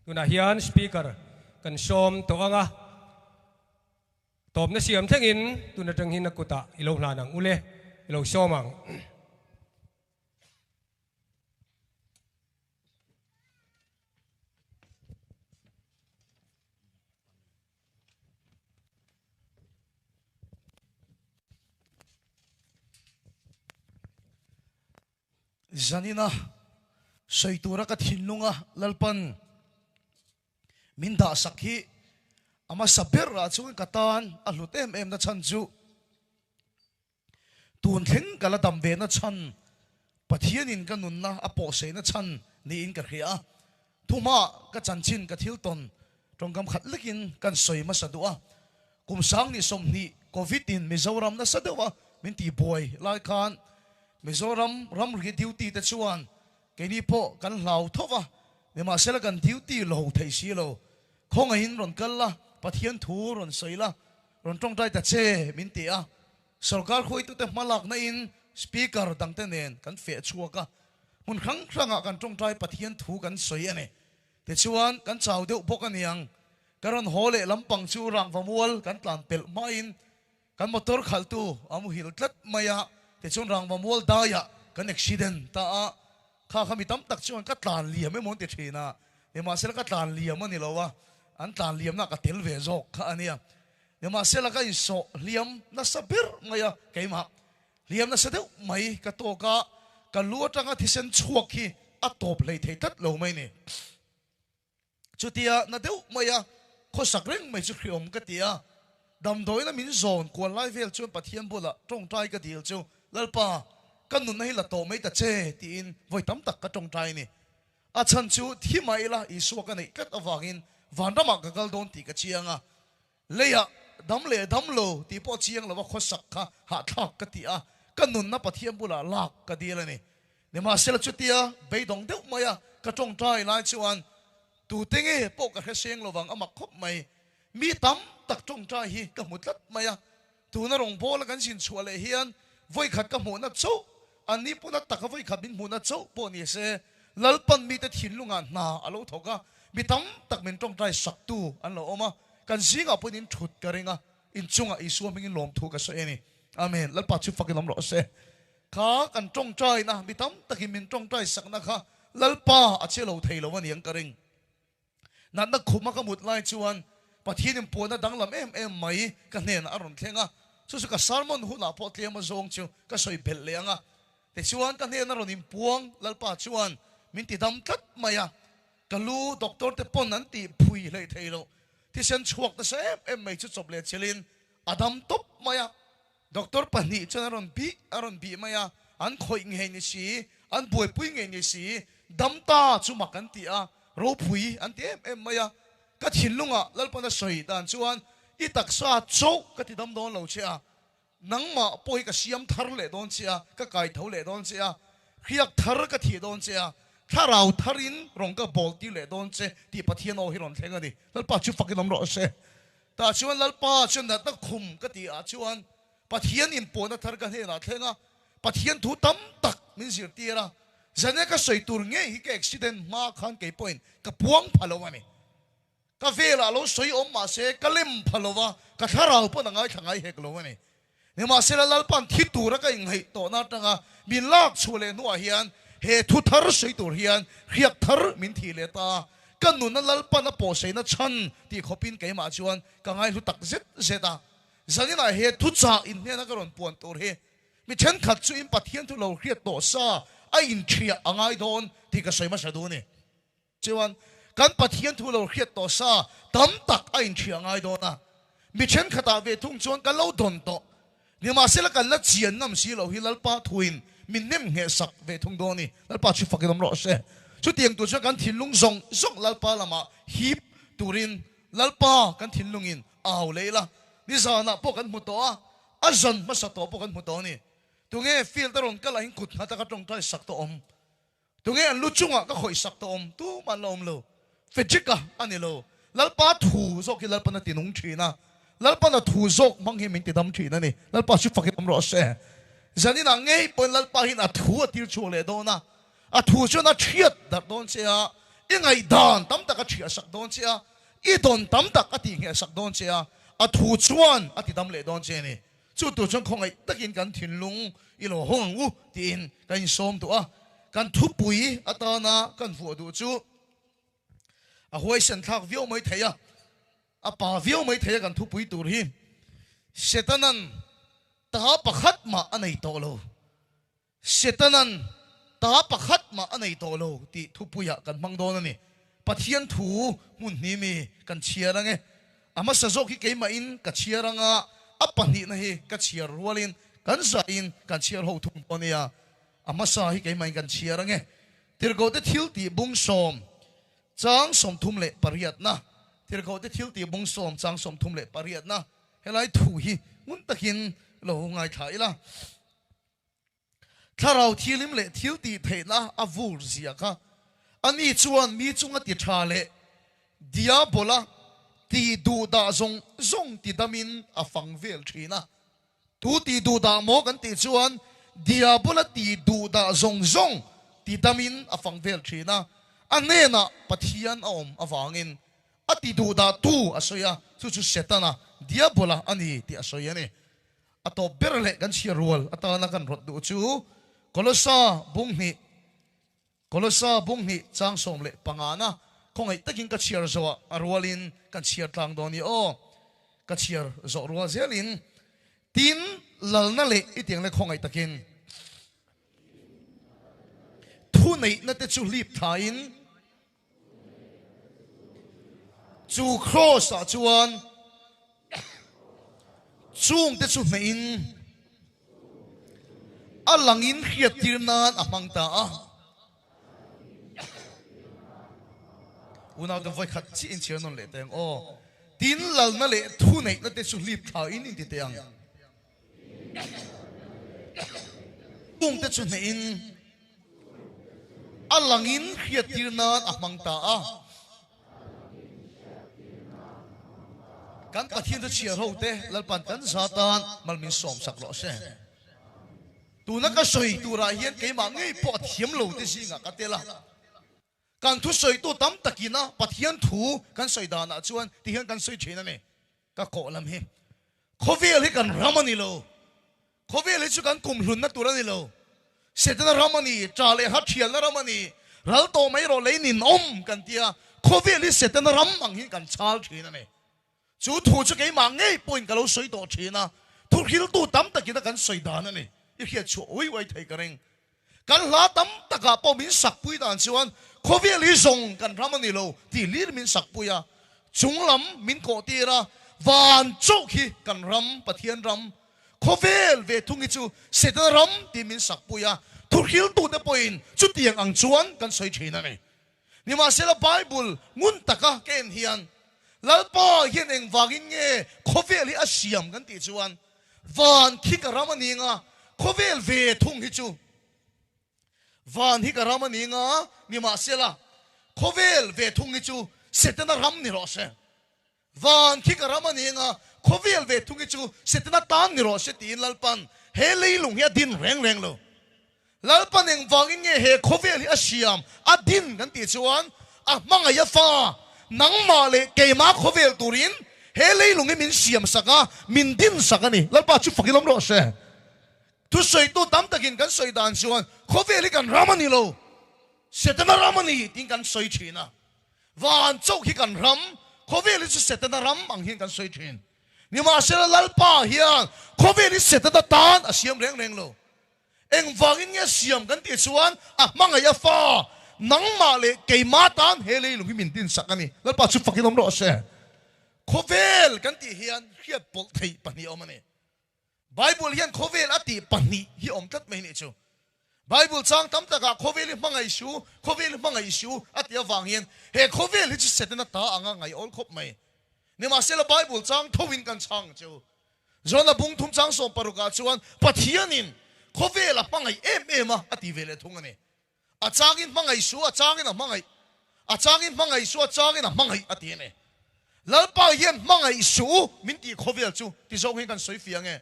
Tunah hian Speaker kan sawm tawh ang a, tawpna siam thlengin tun atang hin a kutah i lo hlan ang ule, i lo sawm ang. Zanina sawi tura ka thinlunga Lalpan min dahsak hi a hmasa ber ah chuan ka tan a hlut em em na chhan chu tun thleng ka la dam ve na chhan Pathianin ka nunna a pawhsei na chhan niin ka hria a. Thumah ka chanchin ka thil tawn tawngkam khat lekin kan sawi hmasa duh a. Kum sang ni 20 Covid in Mizoram nasa deuh a min tih buai lai khan Mizoram ramri duty te chuan keini pawh kan hlau tho va, nimahsela kan duty lo thei si lo. Khawngaihin rawn kal la, Pathian thu rawn sawi la, rawn tawngtai ta che min ti a. Sorkar hruaitute hmalakna in Speaker dangte nen kan feh chhuak a, hmun hrang hrangah kan tawngtai Pathian thu kan sawi a ni. Tichuan kan chau deuh bawk a niang, ka rawn haw leh lampang chu rangva mual kan tlan pelh hmain kan motor khalhtu a muhil tlat mai a, tichuan rangva mual daiah kan accident ta a, kha kha mi tam tak chuan ka tlan liam emaw an ti thin a, nimahsela ka tlan liam a ni lo a, an tlan liamna ka tel ve zawk kha a nia. Nimahsela ka insawh hliam nasa ber mai a, keimah hliam nasa deuh mai ka tawk a, ka lu atanga thisen chhuak hi a tawp hlei thei tlat lo mai ni. Chutia na deuh mai a, khawsak reng mai chu hriawm ka ti a, damdawiina min zawn kual lai vel chuan Pathian bulah tawngtai ka dil chu, Lalpa, ka nunna hi la tawh mai ta che tiin vawi tam tak ka tawngtai a ni. A chhan chu thi mah ila Isua ka neih tlat avangin vanramah ka kal dawn tih ka chiang a, Leiah dam leh dam lo tih pawh chiang lova khawsak kha hahthlak ka ti a, ka nunna Pathian bulah lak ka dil a ni. Nimahsela chutia beidawng deuh mai a ka tawngtai lai chuan tute nge pawh ka hre seng lovang a mak khawp mai. Mi tam tak tawngtai hi ka hmu tlat mai a, tuna rawngbawla kan zin chhuah leh hian vawikhat ka hmuhna chauh, an ni pawh na taka vawikhat min hmuhna chauh pawh ni se, Lalpan mite thinlungah hna a lo thawk a, mi tam tak min tawngtai saktu an lo awm a, kan zingah pawhin in thut ka ring a, in chungah Isua hmingin lawmthu ka sawi a ni. Amen. Lalpa chu fakin awm rawh se. Kha kan tawngtaina, mi tam takin min tawngtai sakna kha Lalpa a che lo thei lo a ni ang ka ring. Natna khuma ka mut lai chuan Pathianin puanna danglam em em mai ka hnenah a rawn thleng a, chu chu ka sermon hunah pawh tlem azawng chu ka sawi belh leh ang a. Tichuan ka hnena rawn inpuang Lalpa chuan min ti dam tlat mai a, ka lu doctor te pawn an tih phui hleih thei loh thisen chhuak nasa em em mai chu chawp leh chelin a dam tawp mai a. Doctor pahnih chuan a rawn bih a rawn bih mai a, an khawih ngei ni si, an buaipui ngei ni si, dam ta chu mak an ti a, ropui an ti em em mai a. Ka thinlungah Lalpana sawi dan chuan i taksa chauh ka ti dam dawn lo che a, nangmah pawh hi ka siam thar leh dawn che a, ka kai tho leh dawn che a, hriak thar ka thih dawn che a, thlarau tharin rawn ka bawl tir leh dawn che tih Pathian aw hi rawn thleng a ni. Lalpa chu fakin awm rawh se. Tah chuan Lalpa chuan natna khum ka tih ah chuan Pathian inpawhna thar ka hnenah thleng a, Pathian thu tam tak min zirtir a, zane ka sawi tur ngei hi ka accident hma khan kei pawhin ka puang pha lo a ni. Ka velah lo sawi awm mah se ka lem pha lo a, ka thlarau pawn a ngaithla ngai hek lo a ni. Nimahsela Lalpa'n thi tura ka innghaih tawhna atanga min lak chhuah leh hnuah hian he thu thar sawi tur hian hriak thar min thih leh ta a, ka nuna Lalpa'n a pawhsaina chhan tih khawpin keimah chuan ka ngaihlu tak zet zet a. Zaninah he thuchah inhnena ka rawn puan tur hi mi thenkhat chu in Pathian thu lo hriat tawh sa a inṭhiah a ngai dawn tih ka sawi hmasa duh a ni. Chuan kan Pathian thu lo hriat tawh sa tam tak a inhria ngai dawn a, mi thenkhatah ve thung chuan kan lo dawn tawh. Nimahsela kan la chian ngam si lo hi Lalpa thuin min nem ngheh sak ve thung dawn a ni. Lalpa chu fakin awm rawh se. Chutiang tur chuan kan thinlung zawng zawng Lalpa lamah hip turin Lalpa kan thinlungin au leh ila. Nizanah pawh kan hmu tawh a, a zan hmasa tawh pawh kan hmu tawh a ni. Tunge field a rawn kal ah hin kut nghat a ka tawngtai sak tawh awm? Tunge an lu chungah ka khawih sak tawh awm tumah an la awm lo. Fejika a ni lo. Lalpa thu zawk hi Lalpan a ti nung thin a. Lalpan a thu zawk hmang hi min ti dam thin a ni. Lalpa chu fakin awm rawh se. Zaninah ngei pawhin Lalpa hian a thu a tir chhuak leh dawn a. A thu chuan a thiat darh dawn che a. I ngaihdan tam tak a thiah sak dawn che a, i dawn tam tak a tihngheh sak dawn che a, a thu chuan a tidam leh dawn che a ni. Chu tur chuan khawngaih takin kan thinlung i lo hawng ang u tiin kan insawm duh a, kan thupui atana kan vuah duh chu a huaisen thlak viau mai thei a, a pa viau mai thei a kan thupui tur hi Setanan ta pakhat mah a nei tawh lo. Setanan ta pakhat mah a nei tawh lo tih thupuiah kan hmang dawn a ni. Pathian thu hmun hnih mi kan chhiar ang e. A hmasa zawk hi keimahin ka chhiar ang a, a pahnihna hi ka chhiar rualin kan zahin kan chhiar ho thung dawn a nia. A hmasa hi keimahin kan chhiar ang e. Tirhkohte thiltih bung sawm chang 38na Tirhkohte thiltih bung sawm chang 38na Helai thu hi ngun takin lo ngaithla ila. Thlarau thilim leh thil tih theihna a vur zia kha ani chuan mi chunga ti tha leh diabola ti duh dah zawng zawng ti damin a fang vel thin a. Tu ti duh dah maw kan tih chuan diabola ti duh dah zawng zawng ti damin a fang vel thin a. A hnenah Pathian a awm avangin a ti duh dah tu a sawi a, chu chu Setana, diabola a ni tih a sawi a ni. A tawp ber leh kan chhiar rual atana kan rawt duh chu Kolosa bung hnih, Kolosa bung hnih chang 15na khawngaih takin ka chhiar zawh a rualin kan chhiar tlang dawn i aw. Ka chhiar zawh rual zelin tin lalna leh i tiang leh khawngaih takin thuneihna te chu hlip thain Chu Kraws ah chuan chungte chu hnehin a langin hriattir nan a hmang ta a. Unaute vawikhat chiah in chhiar nawn leh teh ang aw. Tin lalna leh thuneihna te chu hlip thla in inti teh ang. Chungte chu hnehin a langin hriattir nan a hmang ta a. Kan Pathian chu chhiar ho te Lalpan kan za tan mal min sawm sak rawh se. Tuna ka sawi turah hian keimah ngei pawh a thiam lo te zingah ka tel a. Kan thusawitu tam takina Pathian thu kan sawi danah chuan tihian kan sawi thin a ni. Ka kawh lam hi khawvel hi kan ram a ni lo. Khawvel hi chu kan kumhlunna tur a ni lo. Setana ram a ni, ṭa leh ha ṭhialna ram a ni. Ral tawh mai rawh lei ninawm kan tia, khawvel hi Setana ram ang hian kan chhal ṭhin a ni. Chu thu chu keimah ngei pawhin ka lo sawi tawh ṭhin a, thuhriltu tam takin a kan sawi dan a ni. I hriat chhuah uai uai thei ka ring. Kan hla tam takah pawh min sakpui dan chuan khawvel hi zawng kan ram a ni lo tih hlir min sakpui a, chunglam min kawhtir a, van chauh khi kan ram, Pathian ram, khawvel ve thung hi chu Setana ram tih min sakpui a, thuhriltute pawhin chutiang ang chuan kan sawi ṭhin a ni. Nimahsela Bible ngun taka ka en hian Lalpa hian engvangin nge khawvel hi a siam kan tih chuan van khi ka ram a ni nga, khawvel ve thung hi chu van hi ka ram a ni nga, nimahsela khawvel ve thung hi chu Setana ram ni rawh se. Van khi ka ram a ni nga, khawvel ve thung hi chu Setana tan ni rawh se tiin Lalpan he leilung hi a din reng reng lo. Lalpan engvangin nge he khawvel hi a siam, a din kan tih chuan a hmangaih a fa, nangmah leh keimah khawvel turin he leilung hi min siam sak a, min din sak a ni. Lalpa chu fak i lawm rawh se. Thusawitu tam takin kan sawi dan chuan khawvel hi kan ram a ni lo, Setana ram a ni tiin kan sawi thin a. Van chauh hi kan ram, khawvel hi chu Setana ram ang hian kan sawi thin. Nimahsela Lalpa hian khawvel hi Setana tan a siam reng reng lo. Engvangin nge siam kan tih chuan a hmangaih a fa, nangmah leh keimah tan he leilung hi min din sak a ni. Lalpa chu fakin awm rawh se. Khawvel kan tih hian hriat pawlh theih pahnih a awm a ni. Bible hian khawvel a tih pahnih hi awm tlat mai nih chu. Bible chang tam takah khawvel hi hmangaih su, khawvel hi hmangaih su a tih avang hian he khawvel hi chu Setana ta anga ngaih awl khawp mai. Nimahsela Bible chang tho in kan chhang chu. Jona bung thum chang 16 ah chuan Pathianin khawvel a hmangaih em em a a ti ve leh thung a ni. A changin hmangaih su, a changin a hmangaih, a changin hmangaih su, a changin a hmangaih a ti a ni. Lalpa hian hmangaih su min tih khawvel chu ti zawng hian kan sawi fiah nge?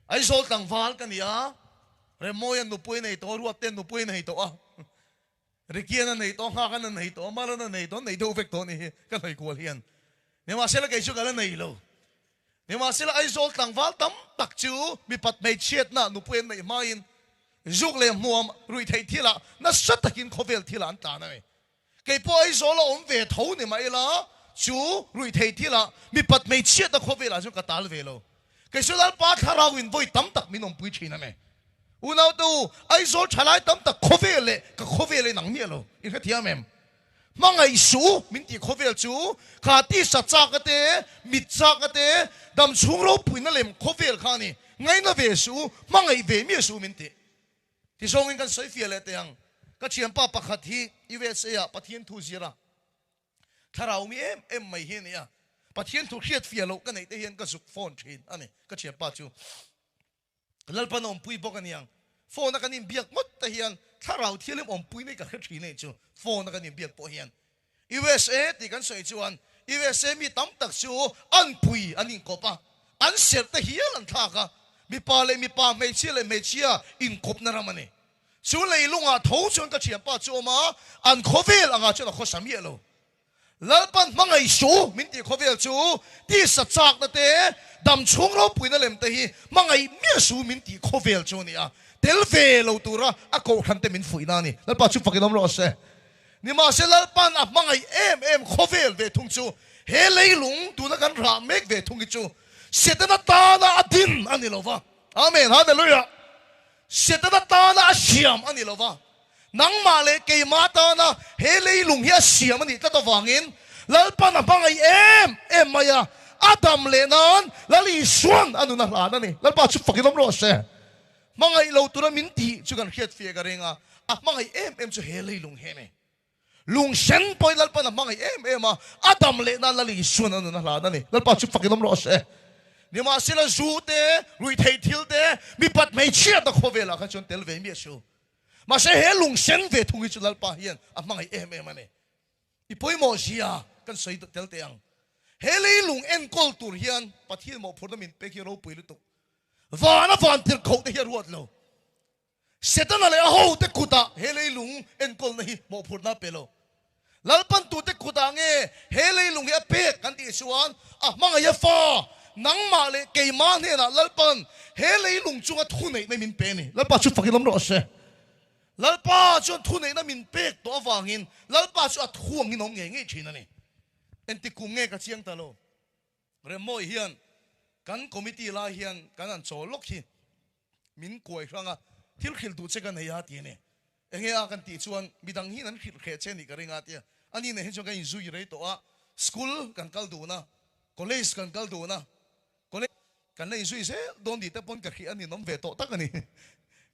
Aizawl tlangval ka ni a, Remmawia'n nupui a nei tawh a, Ruatte'n nupui a nei tawh a. Rikian a nei tawh, Nghak an a nei tawh, Maran a nei tawh, an nei deuh vek tawh a nih hi ka hnawih kual hian. Nimahsela kei chu ka la nei lo. Nimahsela Aizawl tlangval tam tak chu mipat hmeichhiatna nupui an neih hmain zuk leh hmuam ruih theih thilah nasa takin khawvel thilah an tlan a ni. Kei pawh Aizawl a awm ve tho ni mah ila chu ruih theih thilah mipat hmeichhiatna khawvelah chuan ka tal ve lo. Kei chu Lalpa thlarau in vawi tam tak min awmpui thin a ni. Unaute u, Aizawl thalai tam tak khawvel leh ka khawvel a inang miah lo. I hrethiam em? Hmangaih suh min tih khawvel chu kha tisa chak a te, mit chak a te, dam chhung ropuina lem khawvel kha a ni. Ngaina ve suh, hmangaih ve miah suh min tih. Tizawngin kan sawi fiah leh teh ang. Ka thianpa pakhat hi USA ah Pathian thu zir a, thlarau mi em em mai hi a ni a. Pathian thu hriat fiah loh ka neih te hian ka zuk phone thin a ni ka thianpa chu. Lalpan a awmpui bawk a niang. Phone a kan inbiak ngawt te hian thlarau thianghlim awmpui nei ka hre thin anih chu phone a kan inbiak pawh hian. USA tih kan sawi chuan USA mi tam tak chu an pui an inkawp a, an serh te hial an thlak a, mipa leh mipa, hmeichhia leh hmeichhia inkawpna ram a ni. Chu leilungah tho chuan ka thianpa chu awm a, an khawvel angah chuan a khawsa miah lo. Lalpan hmangaih suh min tih khawvel chu tisa chakna te, dam chhung ropuina lem te hi hmangaih miah suh min tih khawvel chu a ni a, tel ve lo tura a kohhran te min fuihna a ni. Lalpa chu fakin awm rawh se. Nimahse Lalpan a hmangaih em em khawvel ve thung chu he leilung tuna kan rah mek ve thung hi chu Setana tana a din a ni lo va. Amen. Hallelujah. Setana tana a siam a ni lo va. Nangmah leh keimah tana he leilung hi a siam a nih tlat avangin Lalpan a hmangaih em em mai a, a dam leh nan Lal Isuan a nun a hlan a ni. Lalpa chu fakin awm rawh se. Hmangaih lo tura min tih chu kan hriat fiah ka ring a, a hmangaih em em chu he leilung hi a ni. Lung sen pawhin Lalpan a hmangaih em em a, a dam leh nan Lal Isuan a nun a hlan a ni. Lalpa chu fakin awm rawh se. Nimahsela zu te, ruihtheih thil te, mipat hmeichhiatna khawvelah khan chuan tel ve miah su. Mahse he lung sen ve thung hi chu Lalpa hian a hmangaih em em a ni. I pawimawh zia kan sawi tel teh ang. He leilung enkawl tur hian Pathian mawhphurhna min pek hi ropui lutuk. Vana van tirhkoh te hi a ruat lo. Setana leh a hote kutah he leilung enkawlna hi mawhphurhna a pe lo. Lalpan tute kutah nge he leilung hi a pek kan tih chuan a hmangaih a fa, nangmah leh keimah hnenah Lalpan he leilung chunga thuneihna min pe a ni. Lalpa chu fakin awm rawh se. Lalpa chuan thuneihna min pek tawh avangin Lalpa chu a thuangin awm ngei ngei thin a ni. Engtik kum nge ka chiang ta lo. Remmawi hian kan committee lai hian kan han chawl lawk hi min kuai hrang a, thil hrilh duh che ka nei a ti a ni. Enge a kan tih chuan midang hian an hrilh hreh che nih ka ring a tia. Ani nen hi chuan kan inzui rei tawh a, school kan kal dun a, college kan kal dun a, college kan la inzui zel dawn tih te pawn ka hrih a ninawm ve tawh tak a ni.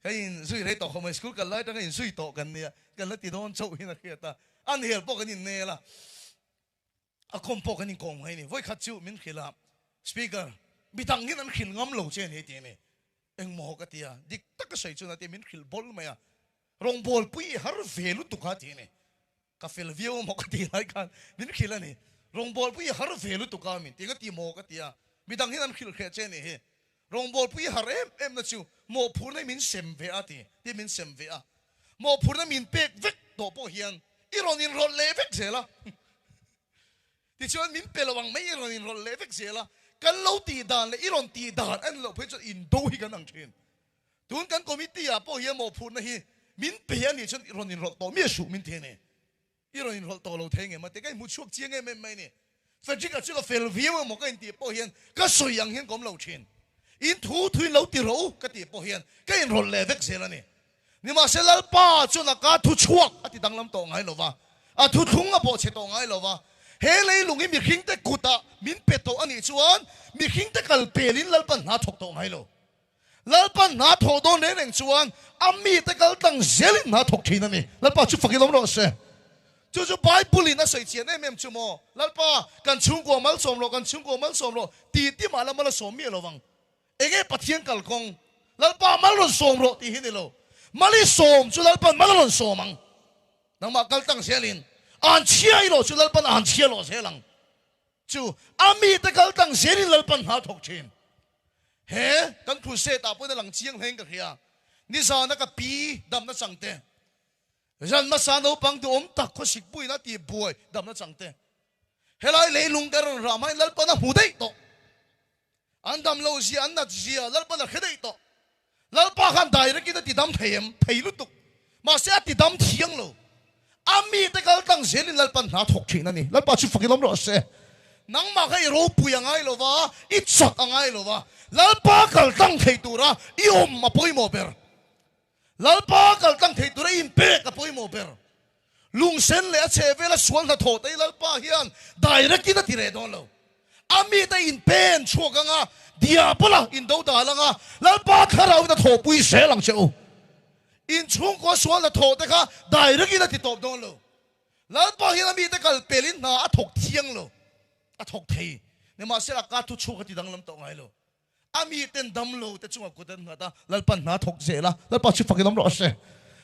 Ka inzui rei tawh khawp mai, school kal lai atanga inzui tawh kan nia, kan la ti dawn chauh hian a hriat a, an hel pawh kan innel a. A khawm pawh kan inkawm ngai a ni. Vawikhat chu min hrilh a, Speaker, midang hian an hrilh ngam lo che a ni ti a ni. Engmaw ka ti a, dik taka sawi chuan a ti a, min hrilh bawl mai a. Rawngbawlpui i har ve lutuk a ti a ni. Ka fel viau amaw ka ti lai khan min hrilh a ni. Rawngbawlpui i har ve lutuk a min ti. Ka ti maw ka ti a, midang hian an hrilh hreh che a ni hi. Rawngbawlpui i har em em na chu mawhphurna i min sem ve a ti, ti min sem ve a. Mawhphurna min pek vek tawh pawh hian i rawn inrawlh leh vek zel a. Tichuan min pe lo ang mai i rawn inrawlh leh vek zel a. Kan lo tih dan leh i rawn tih dan a ni loh phei chuan indo hi kan ang thin. Tun kan committee ah pawh hian mawhphurna hi min pe a nih chuan i rawn inrawlh tawh miah suh min ti a ni. I rawn inrawlh tawh lo thei ngem a ti ka inhmu chhuak chiang em em mai ni. Frederick-a chu ka fel viau emaw ka intih pawh hian ka sawi ang hian ka awm lo thin. In thu thuin lo ti rawh u ka tih pawh hian ka inrawlh leh vek zel a ni. Nimahse Lalpa chuan a ka thu chhuak a ti danglam tawh ngai lo va, a thu thlung a bawhchhe tawh ngai lo va. He leilung hi mihringte kutah min pe tawh a nih chuan mihringte kal pelin Lalpan hna thawk tawh ngai lo. Lalpan hna thawh dawn reng reng chuan a mite kal tlang zelin hna thawk thin a ni. Lalpa chu fakin awm rawh se. Chu chu Bible in a sawi chian em em chu maw? Lalpa, kan chhungkua malsawm rawh, kan chhungkua malsawm rawh ti ti mah la mal a sawm miah lo vang. Enge Pathian kalkawng? Lalpa mal rawn sawm rawh tih hi ni lo. Mal i sawm chu Lalpan mal a rawn sawm ang. Nangmah kal tlang zelin an chhia i rawh chu Lalpan an chhia lawh zel ang. Chu a mite kal tlang zelin Lalpan hna thawk thin. He kan crusade ah pawhin a lang chiang hlein ka hria. Nizana ka pi damna changte. Zan hmasa naupang duhawm tak khawsik puiin a ti buai damna chang te. Helai leilung ka rawn rah hmain Lalpan a hmu daih tawh. An dam lo zia, an nat zia Lalpan a hre daih tawh. Lalpa khan direct in a ti dam thei em? Thei lutuk. Mahse a ti dam thiang lo. A mite kal tlang zelin Lalpan hna thawk thin a ni. Lalpa chu fakin awm rawh se. Nangmah kha i ropui a ngai lo va, i chak a ngai lo va. Lalpa kal tlang thei tura i awm a pawimawh ber. Lalpa kal tlang thei tura i inpek a pawimawh ber. Lungsen leh a chhe vela sual hnathawh te hi Lalpa hian direct in a ti reh dawn lo. A mite inpen chhuak anga diabola indo dal anga Lalpa thlarau in a thawhpui zel ang che u. Inchhungkua sual hnathawh te kha direct in a ti tawp dawn lo. Lalpa hian a mite kal pelin hna a thawk thiang lo. A thawk thei. Nimahsela ka thu chhuak a ti danglam tawh ngai lo. A miten damlo te chungah kut an nghat a, Lalpan hna thawk zel a, Lalpa chu fakin awm rawh se.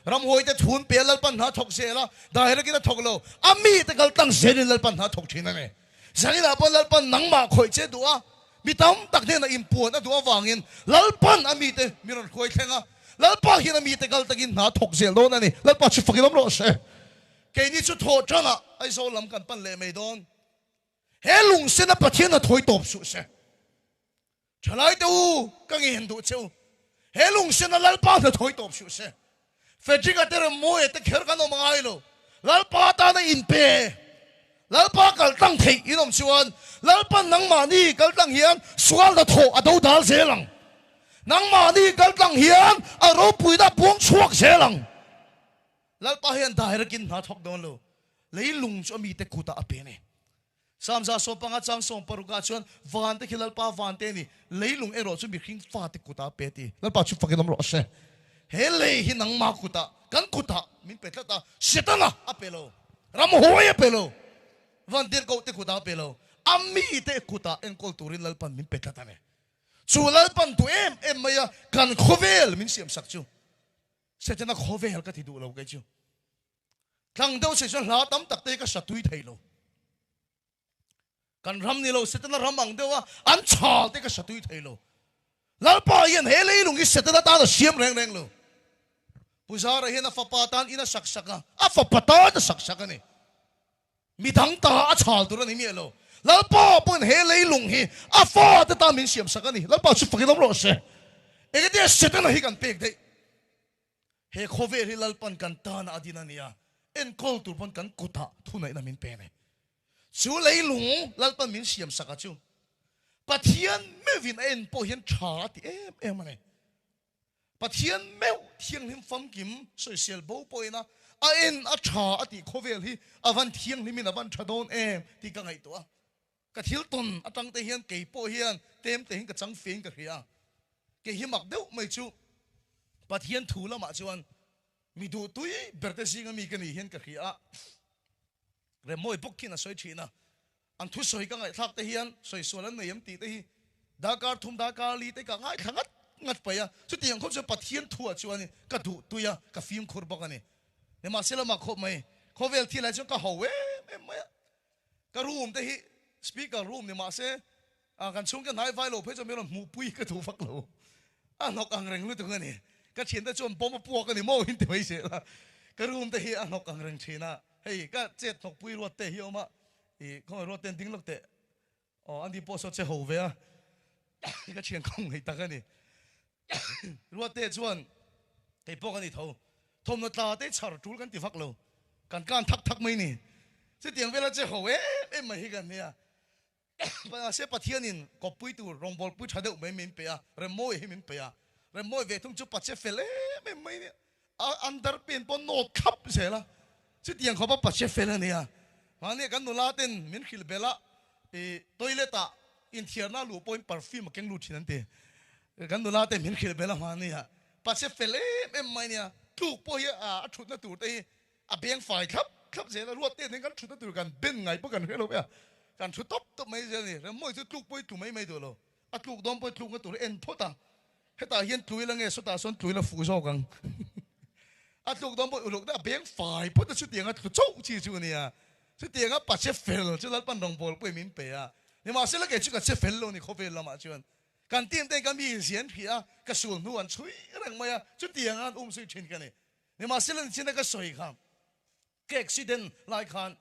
Ramhuai te thun pe a, Lalpan hna thawk zel a, direct in a thawk lo, a mite kal tlang zelin Lalpan hna thawk thin a ni. Zaninah pawh Lalpan nangmah khawih che duh a, mi tam tak hnenah inpuan a duh avangin Lalpan a mite mi rawn hruai thleng a, Lalpa hian a mite kal takin hna thawk zel dawn a ni, Lalpa chu fakin awm rawh se. Keini chu thawh tangah Aizawl lam kan pan leh mai dawn. He lungsena Pathian a thawi tawp suh se. Thalai te u, ka ngen duh che u. He lungsena Lalpa hna thawi tawp suh se. Frederick-a te rem mawi te kher kan awm ngai lo. Lalpa tana inpe, Lalpa kal tlang theih in awm chuan Lalpan nangmahni kal tlang hian sual hna thawh a do dal zel ang. Nangmahni kal tlang hian a ropuina a puang chhuak zel ang. Lalpa hian direct-in hna thawk dawn lo. Leilung chu a mite kutah a pe a ni. Samza 15 chang 60 ah chuan vante khi Lalpa vante a ni, leilung erawh chu mihring fate kutah a pe a ti. Lalpa chu fakin awm rawh se. He lei hi nangma kutah, kan kutah min pe tlat a, Setana a pe lo, ramhuai a pe lo, vantirhkohte kutah a pe lo, a mite kutah enkawl turin Lalpan min pe tlat a ni. Chu Lalpan duh em em mai a kan khawvel min siamsak chu Setana khawvel ka ti duh lo kei chu. Tlang deuh se chuan hla tam tak te hi ka hra tui thei lo. Kan ram ni lo Setana ram ang deuh a an chhal te ka hra tui thei lo. Lalpa hian he leilung hi Setana tan a siam reng reng lo. Puzara hian a fapa tan in a sak sak a, a fapa tan a sak sak a ni. Midang ta a chhal tur a ni miah lo. Lalpa pawhin he leilung hi a fate tan min siam sak a ni. Lalpa chu fakin awm rawh se. Engati Setana hi kan pek daih? He khawvel hi Lalpan kan tana a din a ni a, enkawl tur pawn kan kutah thunaihna min pe a ni. Chu leilung Lalpan min siam sak a chu Pathian meuhin a en pawh hian tha a ti em em a ni. Pathian meuh thianghlim famkim sawisel bo pawhin a a en a tha a tih khawvel hi a van thianghlimin a van tha dawn em tih ka ngaihtuah a. Ka thil tawn atang te hian kei pawh hian tlem te hian ka chang fein ka hria a. Kei hi mak deuh mai chu Pathian thu lamah chuan mi duh tui ber te zinga mi ka nih hian ka hria a. Remawi bawk khian a sawi thin a. An thusawi ka ngaihthlak te hian sawi sual an nei em tih te hi darkar thum darkar li te ka ngaithla ngat ngat paih a. Chutiang khawp chuan Pathian thuah chuan ka duh tui a, ka fimkhur bawk a ni. Nimahsela mak khawp mai, khawvel thil ah chuan ka ho em em mai a. Ka room te hi speaker room ni mahse kan chhungte hnai vai lo phei chuan min rawn hmuhpui ka duh vak lo. A hnawk ang reng lutuk a ni. Ka thiante chuan bomb a puak a ni maw in ti mai zel a. Ka room te hi a hnawk ang reng thin a. Hei ka chet hnawkpui ruat te hi a awm a. Ih khawngaih ruat ten ding lawk teh. Aw ani pawh saw che ho ve a. Ka thian khawngaih tak a ni. Ruat te chuan kei pawh ka ni tho. Thawmhnaw tla te chhar tul kan ti vak lo. Kan kan thak thak mai ni. Chutiang vela che ho em em mai hi kan nia. Mahse Pathianin kawppui tur rawngbawlpui tha deuh mai min pe a, Remmawi hi min pe a. Remmawi ve thung chu pache fel em em mai nia. A under pen pawh nawt thlap zel a. Chutiang khawpa pache fel a nia. Mahni kan nula ten min hrilh belh a, i toilet ah inthiarna luh pawhin perfume a keng lut thin an ti. Kan nula te min hrilh belh a mahni ah pache fel em em mai nia. Tluk pawh hi a thutna tur te hi a beng fai thlap thlap zel a, ruat te nen kan thutna tur kan ben ngai pawh kan hre lo ve a, kan thu tawp tawp mai zel a ni. Remmawi chu tluk pawh hi tlu mai mai duh lo, a tluk dawn pawh hi tlukna tur hi en phawt a, hetah hian tlu ila nge sawtah sawn tlu ila fuh zawk ang. A tluk dawn pawh uluk deuh a beng fai phawt a, chutiang a tlu chauh chi chu a nia. Chutiang a pache fel chu Lalpan rawngbâwl pawhin min pe a, nimahsela kei chu ka che fel lo a ni khawvel lamah chuan. Kan team te ka mi zian hrih a, ka sul hnu an chhui reng mai a, chutiang a an um zui thin ka ni. Nimahsela nichina ka sawi kha ka accident lai khan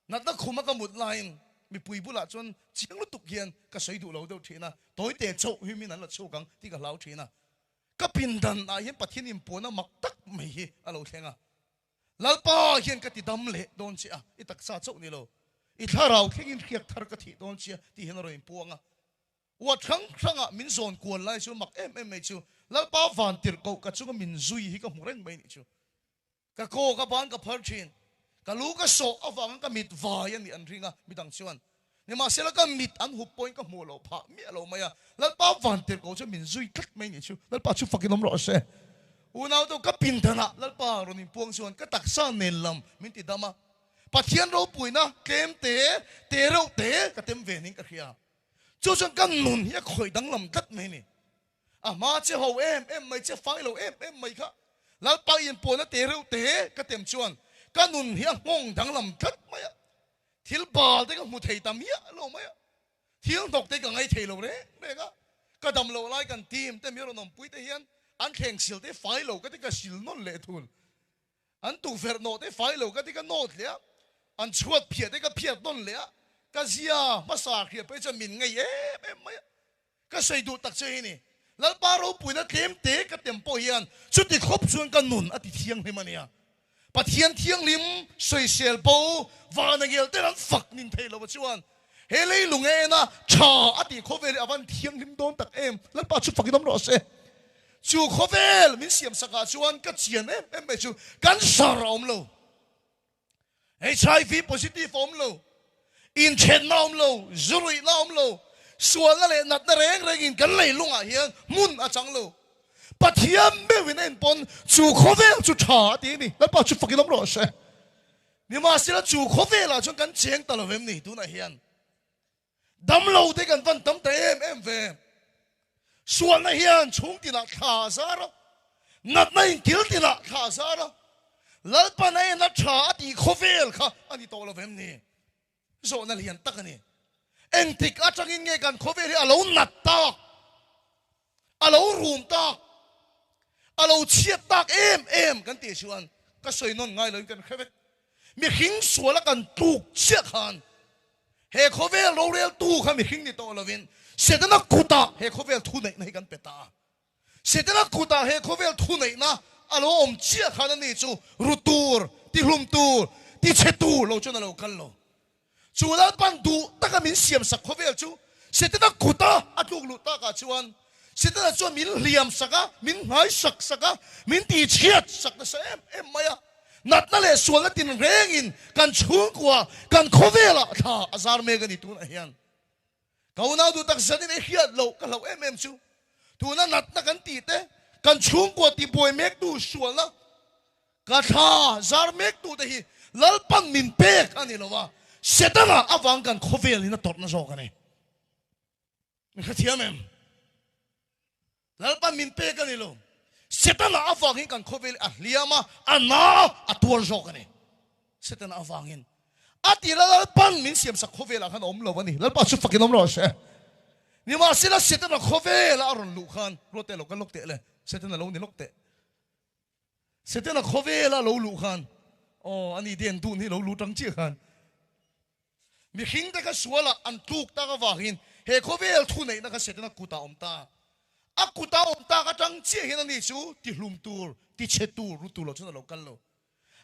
natna khuma ka mut laiin mipui bulah chuan chiang lutuk hian ka sawi duh lo deuh thin a, tawite chauh hi min an la chhuak ang tih ka hlau thin a. Ka pindan ah hian Pathian inpuana mak tak mai hi a lo thleng a. Lalpa hian ka ti dam leh dawn che a, i taksa chauh ni lo, i thlarau thlengin hriak thar ka thih dawn che a tih hian a rawn inpuang a. Uat hrang hrangah min zawn kual lai chu mak em em mai chu Lalpa van tirh koh ka chunga min zui hi ka hmu reng mai nih chu. Ka kaw ka ban ka phar thin, ka lu ka sawh avangin ka mit vai a nih an ring a, midang chuan nimahsela ka mit an hup pawhin ka hmuh loh phah miah lo mai a, Lalpa van tirh koh chu min zui tlat mai nih chu. Lalpa chu fakin awm rawh se. Unau deuh ka pindanah Lalpa rawn inpuang chuan ka taksa nen lam min ti dam a, Pathian ropuina tlem te, te reuh te ka tem ve ning ka hria. Chu chuan ka nun hi a khawih danglam tlat mai a ni. A hma che ho em em mai, che fai lo em em mai kha Lalpa inpuahna te reuh te ka tem chuan ka nun hi a nghawng danglam tlat mai a. Thil bal te ka hmu thei ta miah lo mai a. Thil hnawk te ka ngai thei lo reng reng a. Ka dam loh lai kan team te mi rawn awmpui te hian an thleng sil te fai lo ka ti ka sil nawn leh thul. An tukverh nawh te fai lo ka ti ka nawt leh a, an chhuat phiah te ka phiat nawn leh a, ka zia hmasa hriat pawh hi chuan min ngei em em mai a. Ka sawi duh tak che hi ni, Lalpa ropuina tlem te ka tem pawh hian chuti khawp chuan ka nun a ti thianghlim a nia. Pathian thianghlim sawisel bo vana ngel ten an fak nin thei lo a chuan he leilung e ena tha a tih khawvel hi a van thianghlim dawn tak em. Lalpa chu fakin awm rawh se. Chu khawvel min siam sakah chuan ka chian em em mai chu cancer a awm lo, HIV positive a awm lo, inthenna a awm lo, zu ruihna a awm lo, sualna leh natna reng rengin kan leilungah hian hmun a chang lo. Pathian meuhin a inpawn chu khawvel chu tha a ti a ni. Lalpa chu fakin awm rawh se. Nimahsela chu khawvelah chuan kan cheng ta lo em ni tunah hian? Damlo te kan van tam ta em em ve. Sualna hian chhung tinah thla a zar a, natna in kil tinah thla a zar a. Lalpan a en a tha a tih khawvel kha a ni tawh lo vem ni? Zawhna lian tak a ni. Engtik atangin nge kan khawvel hi a lo nat tak, a lo rum tak, a lo chhiat tak em em kan tih chuan ka sawi nawn ngai loin kan hre vek. Mihring suala kan tluk chiah khan he khawvel roreltu kha mihring ni tawh lovin Setana kutah he khawvel thuneihna hi kan pe ta a. Setana kutah he khawvel thuneihna a lo awm chiah khan ani chu ru tur, tihlum tur, tichhe tur lo chuan a lo kal lo. Chu Lalpan duh taka min siam sak khawvel chu Setana kuta a tluk luh takah chuan Setana chuan min hliam sak a, min nghai sak sak a, min tihchhiat sak nasa em em mai a. Natna leh sualna tinrengin kan chhungkua, kan khawvelah thla a zar mek a ni tunah hian. Ka unau duh tak zanin i hriat loh ka hlauh em em chu tuna natna kan tih te, kan chhungkua tibuai mektu sualna, ka thla zar mektu te hi Lalpan min pek a ni lo a, Setana avang kan khawvel in a tawrhna zawk a ni. Min hrethiam em? Lalpan min pek a ni lo. Setana avangin kan khawvel a hliam a, a na a, a tuar zawk a ni. Setana avangin. A tira Lalpan min siamsak khawvelah khan a awm lo a ni. Lalpa chu fakin awm rawh se. Nimahsela Setana khawvela a rawn luh khan, ruat teh lo kan lawk teh le, Setana lo ni lawk teh. Setana khawvela lo luh khan, aw ani den dun hi lo lu tang chiah khan, Mihring te kha sualah an tluk tak avangin he khawvel thuneihna kha Setana kutah a awm ta. A kuta awm tak atang chiah hian ani chu tihlum tur, tichhe tur, ru tur lo chuan a lo kal lo.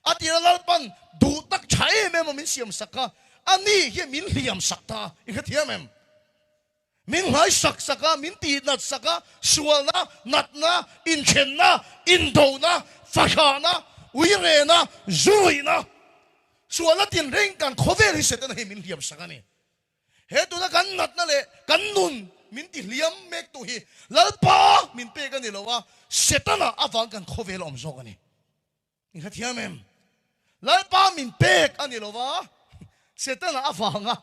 A tira Lalpan duh tak tha em em a min siam sak kha ani hian min hliam sak ta. I hrethiam em? Min nghai sak sak a, min tihnat sak a, sualna, natna, inthenna, indona, fahrahna, uirena, zuruihna, sualna tinreng kan khawvel hi Setana hi min hliam sak a ni. He tuna kan natna leh kan nun min tihliam mektu hi Lalpa min pek a ni lo a, Setana avang kan khawvel a awm zawk a ni. I hrethiam em? Lalpa min pek a ni lo va, Setana avanga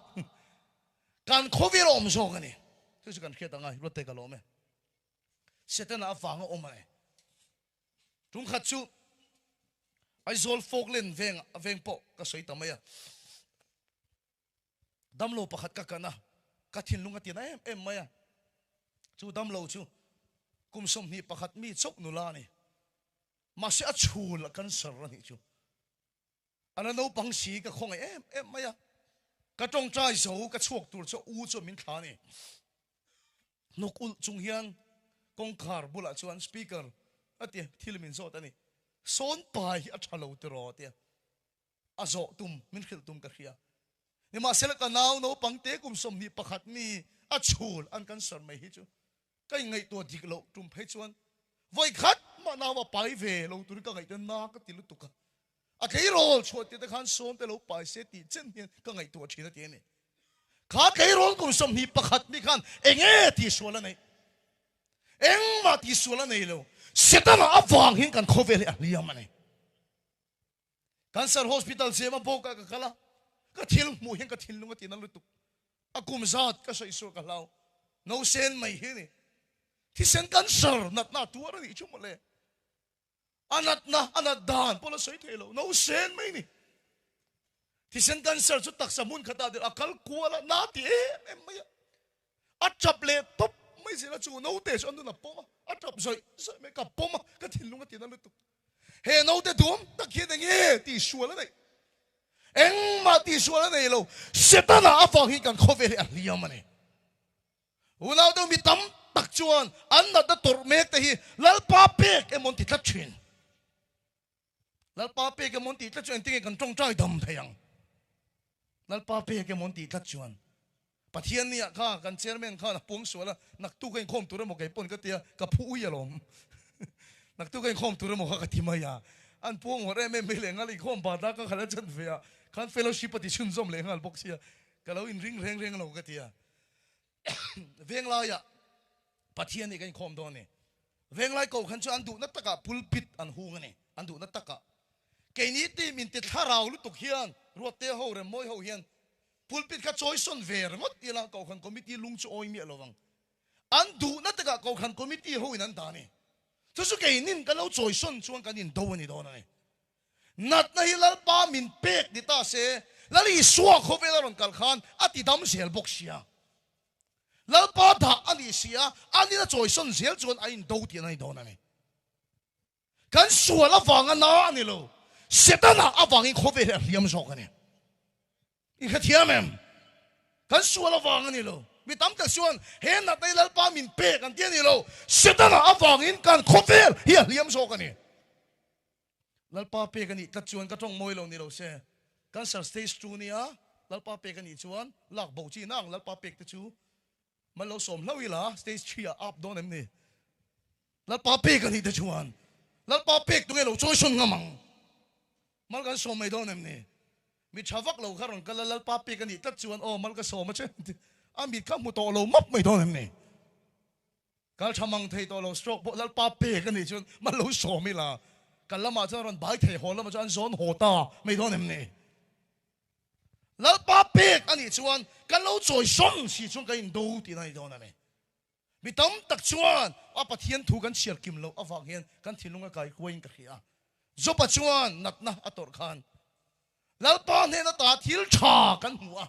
kan khawvel a awm zawk a ni. Chu chu kan hriat ang a, Ruatte ka lawm e. Setana avanga awm a ni. Tum khat chu Aizawl Falkland veng veng pawh ka sawi ta mai a. Damlo pakhat ka kan a, ka thinlung a tina em em mai a. Chu damlo chu kum 21 mi chauh nula a ni. Mahse a chhul a cancer a nih chu. A la naupang si ka khawngaih em em mai a. Ka tawngtai zo ka chhuak tur chu u chu min thla a ni. Hnuk ulh chung hian kawngkhar bulah chuan speaker a ti thil min zawt a ni. Sawn pai hi a tha lo tiraw tia a zawh tum min hrilh tum ka hria. Nimahsela ka nau naupang te kum 21 mi a chhul an cancer mai hi chu Ka inngaihtuah dik loh tum phei chuan vawi khat mah nau a pai ve lo turin ka ngaihtuah na ka ti lutuk a. A tleirawl chhuah tir te khan sawm te lo pai se tih chen hian ka ngaihtuah thin a ti a ni. Kha tleirawl kum 21 mi khan enge tihsual a neih? Engmah tihsual a nei lo. Setana avang hian kan khawvel hi a hliam a ni. Cancer Hospital zema bawk ah ka kal a, ka thil hmuh hian ka thinlung a tina lutuk. A kum zat ka sawi sual ka hlau. No sen mai hi ni. Thisen cancer natna a tuar a nih chu mawle. A natna, a nat dan pawh la sawi thei lo. No sen mai ni. Thisen cancer chu taksa hmun khatah a kal kual a, na ti em em mai a. A tap leh tawp mai zel a, chu naute chu a nun a pawm a, a tap zawih zawih mai, ka pawm a, ka thinlung a tina lutuk. He naute duam tak hian eng nge tihsual a neih? Engmah tihsual a nei lo, Setana avang hi kan khawvel hi a hliam a ni. Unau deuh mi tam tak chuan an natna tawrh mek te hi Lalpa pek emaw an ti tlat thin. Lalpa pek emaw an tih tlat chuan engtinge kan tawngtai dam thei ang? Lalpa pek emaw an tih tlat chuan Pathian nia kha kan chairman khan a puang sual a, naktuk a inkhawm tur emaw kei pawn ka tia, ka phu ui alawm. Naktuk a inkhawm tur emaw kha ka ti mai a. An puang ngawt em em mai leh nghal, inkhawm bat a ka khalh a chan ve a, khan fellowship a ti chhunzawm leh nghal bawk sia, ka lo inring reng reng lo ka ti a. Venglaiah Pathian nih ka inkhawm dawn a ni. Venglai ko khan chu an duhna takah pulpit an hung a ni, an duhna takah. Keini team inti thlarau lutuk hian, Ruatte ho, Remmawi ho hian pulpit kha chawisawn ve ringawt ila Kohhran Committee lung chu awi miah lo vang. An duhna takah Kohhran Committee ho in an dah a ni. Chu chu keinin kan lo chawisawn chuan kan indo a ni dawn a ni. Natna hi Lalpa min pek ni ta se, Lal Isua khawvel a rawn kal khan a ti dam zel bawk sia. Lalpa dah a nih sia, anin a chawisawn zel chuan a indo tih a ni dawn a ni. Kan sual avanga na a ni lo, Setana avangin khawvel hi a hliam zawk a ni. I hrethiam em? Kan sual avang a ni lo. Mi tam tak chuan he natna hi Lalpa min pek an ti a ni lo. Setana avangin kan khawvel hi a hliam zawk a ni. Lalpa pek a nih tlat chuan ka tawng mawi lo ni lo se. Cancer stage 2 nia Lalpa pek a nih chuan lak bo chi nang Lalpa pek te chu man lo sawm hlauh ila stage 3 ah up dawn em ni? Lalpa pek a nih te chuan Lalpa pek tunge lo chawi sawn ngam ang? Mal kan sawm mai dawn em ni? Mi tha vak lo kha rawn kal a, Lalpa pek a nih tlat chuan aw mal ka sawm a che a mit kha hmu tawh lo map mai dawn em ni? Kal tha mang thei tawh lo stroke pawh Lalpa pek a nih chuan mal lo sawm ila kal lamah chuan rawn bai thei haw lamah chuan an zawn haw ta mai dawn em ni? Lalpa pek a nih chuan kan lo chawi sawn si chuan kan indo tihna a ni dawn a ni. Mi tam tak chuan a Pathian thu kan chhiar kim loh avang hian kan thinlung a kai kuaiin ka hria. Job-a chuan natna a tawrh khan Lalpa hnen ata thil tha kan hmu a,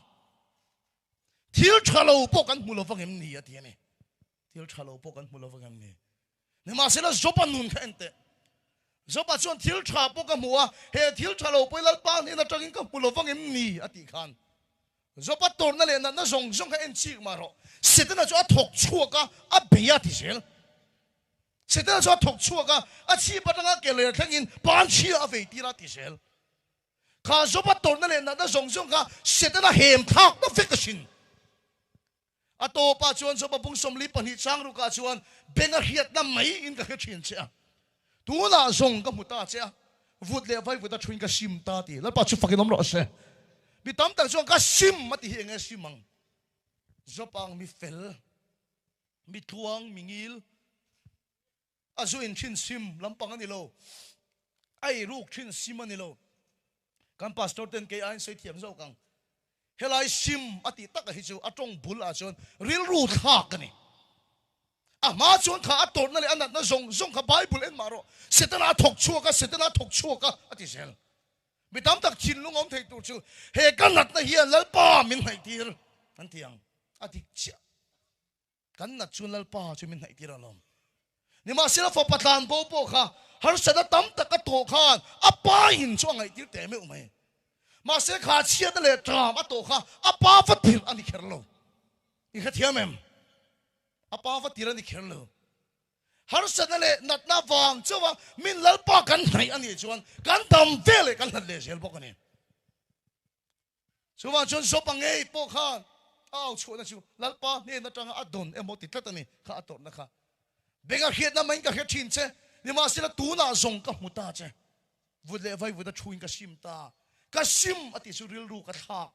thil tha lo pawh kan hmu lo vang em ni a ti a ni. Thil tha lo pawh kan hmu lo vang em ni. Nimahsela Job-a nun kha en teh. Job-a chuan thil tha pawh ka hmu a, he thil tha lo pawh hi Lalpa hnen atangin ka hmu lo vang em ni a tih khan Job-a tawrhna leh natna zawng zawng kha en chik mah rawh. Setana chu a thawk chhuak a, a bei a ti zel. Setana chu a thawk chhuak a, a chhip atanga ke ler thlengin pan chhia a vei tir a ti zel. Kha Job-a tawrhna leh natna zawng zawng kha Setana hem thlakna vek a hrin. A tawpah chuan Job-a bung 42 chang rukah chuan beng a hriatna mai in ka hre thin che a. Tunah zawng ka hmu ta che a, vut leh vaivut a thuin ka sim ta ti. Lalpa chu fakin awm rawh se. Mi tam tak chuan ka sim a ti hi enge sim ang? Job ang mi fel, mi tluang, mi ngil, a zu in thin sim lampang a ni lo, a ei ruk thin sim a ni lo. Kan pastor ten kei aiin sawi thiam zawk ang. Helai sim a tih taka hi chu a tawng bul ah chuan rilru thlak a ni. A hma chuan kha a tawrhna leh a natna zawng zawng kha Bible en mah rawh. Setana a thawk chhuak a, Setana a thawk chhuak a, a ti zel. Mi tam tak thinlung awm thei tur chu he ka natna hian Lalpa min hnaihtir an ti ang. A dik chiah. Kan nat chuan Lalpa chu min hnaihtir alawm. Nimahsela fapa tlan bo pawh kha harsatna tam tak a tawh khan a pa in chu a ngaihtir teh meuh mai. Mahse kha chhiatna leh ṭam a tawh kha a pa va tirh a ni kher lo. I hrethiam em? A pa va tirh a ni kher lo. Harsatna leh natna vang chauha min Lalpa kan hnaih a nih chuan kan dam ve leh kan hlat leh zel bawk a ni. Chuvang chuan Job-a ngei pawh khan a au chhuahna chu Lalpa hnen atanga a dawn emaw ti tlat a ni kha a tawrhna kha. Benga hriatna maiin ka hre thin che, nimahsela tunah zawng ka hmu ta che. Vut leh vaivut a thuin ka sim ta. Ka sim a tih chu rilru ka thlak.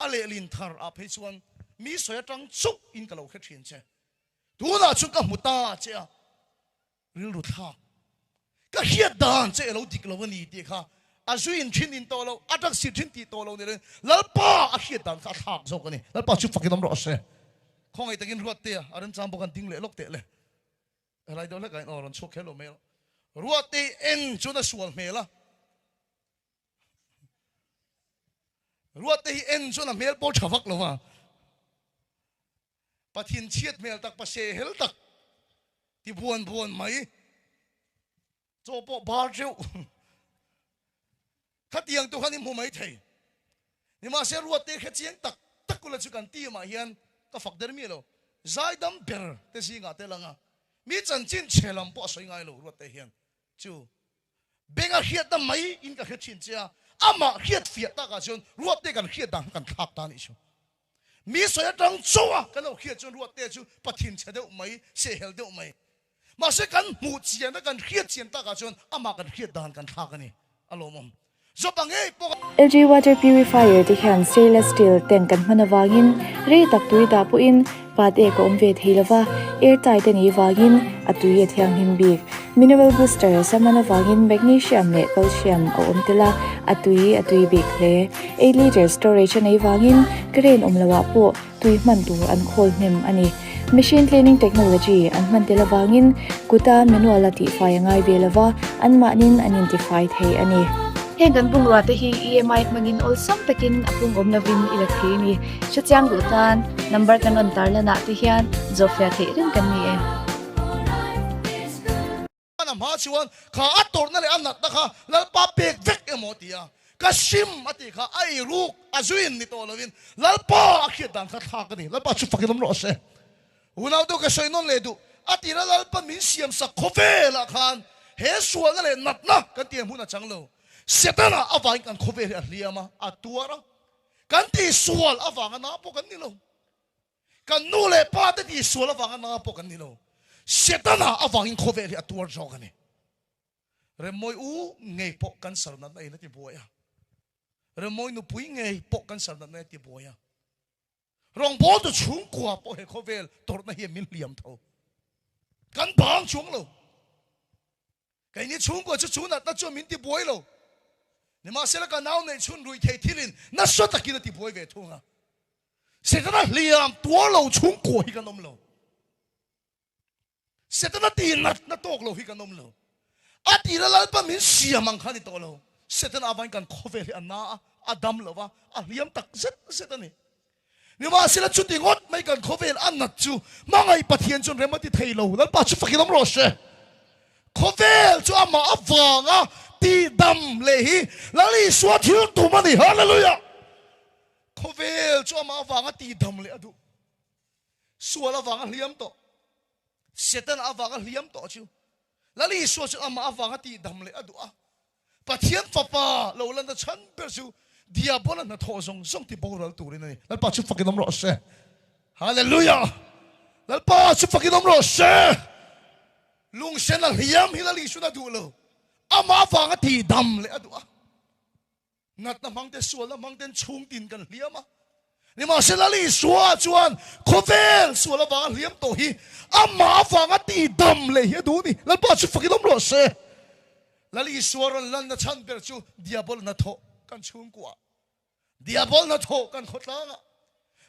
A lehlin thar ah phei chuan mi sawi atang chauh in ka lo hre thin che. Tunah chuan ka hmu ta che a, rilru thlak. Ka hriat dan che elo dik lo a ni tih kha a zuin thin in tawh lo, a tak sir thin tih tawh lo ni loin Lalpa a hriat dan kha a thlak zawk a ni. Lalpa chu fakin awm rawh se. Khawngaih takin ruat te a remchang bawk an ding leh lawk teh le. Helai deuh hlekah in aw rawn chhuak kher lo mai a. Ruat te en chuan a sual hmel a. Ruat te hi en chuan a hmel pawh tha vak lo va. Pathin chhiat hmel tak, pa se hel tak ti buan buan mai. Chaw pawh bar teuh. Khatiang tu khan i hmu mai thei. Nimahse ruat te khe chiang tak tak kula chu kan team ah hian ka fak der miah lo. Zaidam ber te zingah te lang a. Mi chanchin chhe lam pawh a sawi ngai lo ruat te hian chu. Benga hriatna mai in ka hre thin che a, amah hriat fiah takah chuan ruat te kan hriat dan kha kan thlak ta anih chu. Mi sawi atang chauh a kan lo hriat chuan ruat te chu pathin chhe deuh mai, sehhel deuh mai. Mahse kan hmuh chian a kan hriat chian takah chuan amah kan hriat dan kan thlak a ni. A lawmawm. Zawp ang ngei pawh. LG Water Purifier te hian stainless steel tank kan hman avangin rei tak tui dah pawhin pat ek a awm ve thei lova, air tight a nih vangin a tui a thianghlim bik. Mineral booster a hman avangin magnesium leh calcium a awm tel a, a tui a tui bik hle. Eight litre storage a nei vangin crane awm loah pawh tui hman tur an khawl hnem a ni. Machine cleaning technology an hman tel avangin kuta manual a tihfai a ngai ve lova, anmahnin an intifai thei a ni. Heng kan bungrua te hi EMI hmangin awlsam takin a pung awm lovin i la thei a ni. Hrechiang duh tan number kan rawn tarlan ah te hian zawhfiah theih reng kan ni e. A hma chuan kha a tawrhna leh a natna kha Lalpa pek vek emaw ti a, ka hrim a tih kha a ei ruk a zuin ni tawh lovin Lalpa a hriat dan kha thlak a ni. Lalpa chu fakin awm rawh se. Unau deuh ka sawi nawn leh duh, a tira Lalpa min siamsak khawvelah khan he sualna leh natna kan tih ang hun a chang lo. Setana avangin kan khawvel hi a hliam a, a tuar a, kan tihsual avanga na pawh kan ni lo. Kan nu leh pa te tihsual avanga na pawh kan ni lo. Setana avangin khawvel hi a tuar zawk a ni. Remmawi u ngei pawh cancer natna in a ti buai a. Remmawi nupui ngei pawh cancer natna in a ti buai a. Rawngbawltu chhungkua pawh he khawvel tawrhna hian min hliam tho. Kan bang chuang lo. Keini chhungkua chu chu natna chuan min ti buai lo. Nimahsela ka nau neih chhun rui thei thilin nasa takin a ti buai ve thung a. Setana hliam tuar lo chhungkua hi kan awm lo. Setana ti natna tawk lo hi kan awm lo. A tira Lalpa min siam ang kha ni tawh lo. Setana avangin kan khawvel hi a na a, a dam lo va, a hliam tak zet zet a ni. Nimahsela chuti ngawt mai kan khawvel a nat chu hmangaih Pathian chuan rem a ti thei lo. Lalpa chu fakin awm rawh se. Khawvel chu amah avanga tihdam leh hi Lal Isua thil tum a ni. Hallelujah! Khawvel chu amah avanga tihdam leh a duh. Sual avanga hliam tawh, Setana avanga hliam tawh chu Lal Isua chu amah avanga tihdam leh a duh a. Pathian Fapa lo lan ta chhan ber chu Diabola hnathawh zawng zawng ti boral turin a ni. Lalpa chu fakin awm rawh se. Hallelujah! Lalpa chu fakin awm rawh se. Lungsen a hliam hi Lal Isuan a duh lo. Amah avanga tihdam leh a duh a. Natna hmang te, sualna hmang ten chhung tin kan hliam a. Nimahse Lal Isua chuan khawvel sual avanga hliam tawh hi amah avanga tihdam leh hi a duh a ni. Lalpa chu fakin awm rawh se. Lal Isua rawn lanna chhan ber chu Diabol hnathawh kan chhungkuah, Diabol hnathawh kan khawtlangah,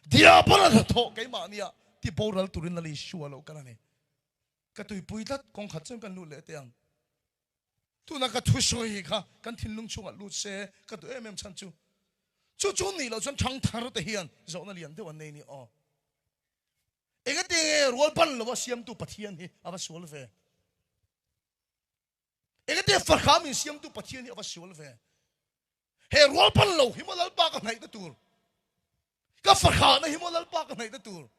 Diabol hnathawh keimahnia ti boral turin Lal Isua lo kal a ni. Ka tuipui tlat kawng khat chuan kan lut leh teh ang. Tuna ka thusawi kha kan thinlung chhungah lut se ka duh em em chhan chu chu chu nih loh chuan thangthar te hian zawhna lian deuh an nei ni aw. Engati nge rual ban lova siamtu Pathian hi a va sual ve? Engati fahrah min siamtu Pathian hi a va sual ve. He rualpan lo hi maw Lalpa ka hnaihna tur. Ka fahrahna hi maw Lalpa ka hnaihna tur.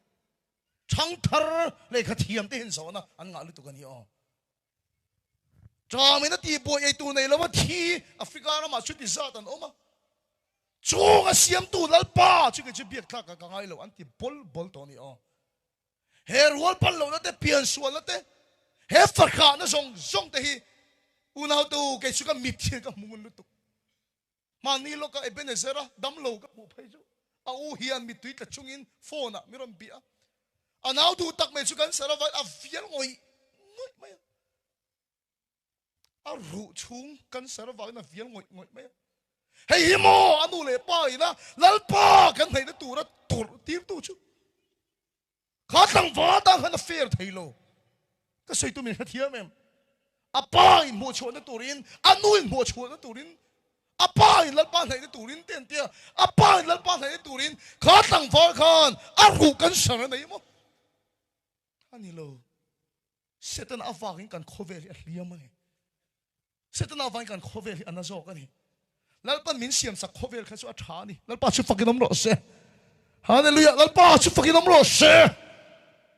Thangthar lehkha thiam te hian zawhna an ngah lutuk a ni aw. Ṭamin a tihbuai ei tur nei lova thi Africa ramah chuti zat an awm a. Chung a siamtu Lalpa chu kei chu biak thlak ka ngai lo an ti bawl bawl tawh a ni aw. He rual pal lohna te, piansualna te, he fahrahna zawng zawng te hi unautu kei chu ka mit hian ka hmu ngun lutuk. Mahni lawka Ebenezer a damlo ka hmuh phei chu a u hian mittui tla chungin phone ah mi rawn bia a. A nau duh tak mai chu cancer a a vial ngawih ngawih mai a. A ruh chhung cancer avangin a vial ngawih ngawih mai a. Hei hi maw a nu leh pa ina Lalpa kan hnaihna tura tawrh tirtu chu. Kha tlangval tan khan a fair thei lo. Ka sawi tu min hrethiam em? A pa in hmuhchhuahna turin, a nu in hmuhchhuahna turin, a pa in Lalpa hnaihna turin te an tia, a pa in Lalpa hnaihna turin kha tlangval khan a ruh cancer a nei maw? A ni lo. Setana avangin kan khawvel hi a hliam a ni. Setana avangin kan khawvel hi a na zawk a ni. Lalpan min siamsak khawvel kha chu a tha a ni. Lalpa chu fakin awm rawh se. Hallelujah! Lalpa chu fakin awm rawh se.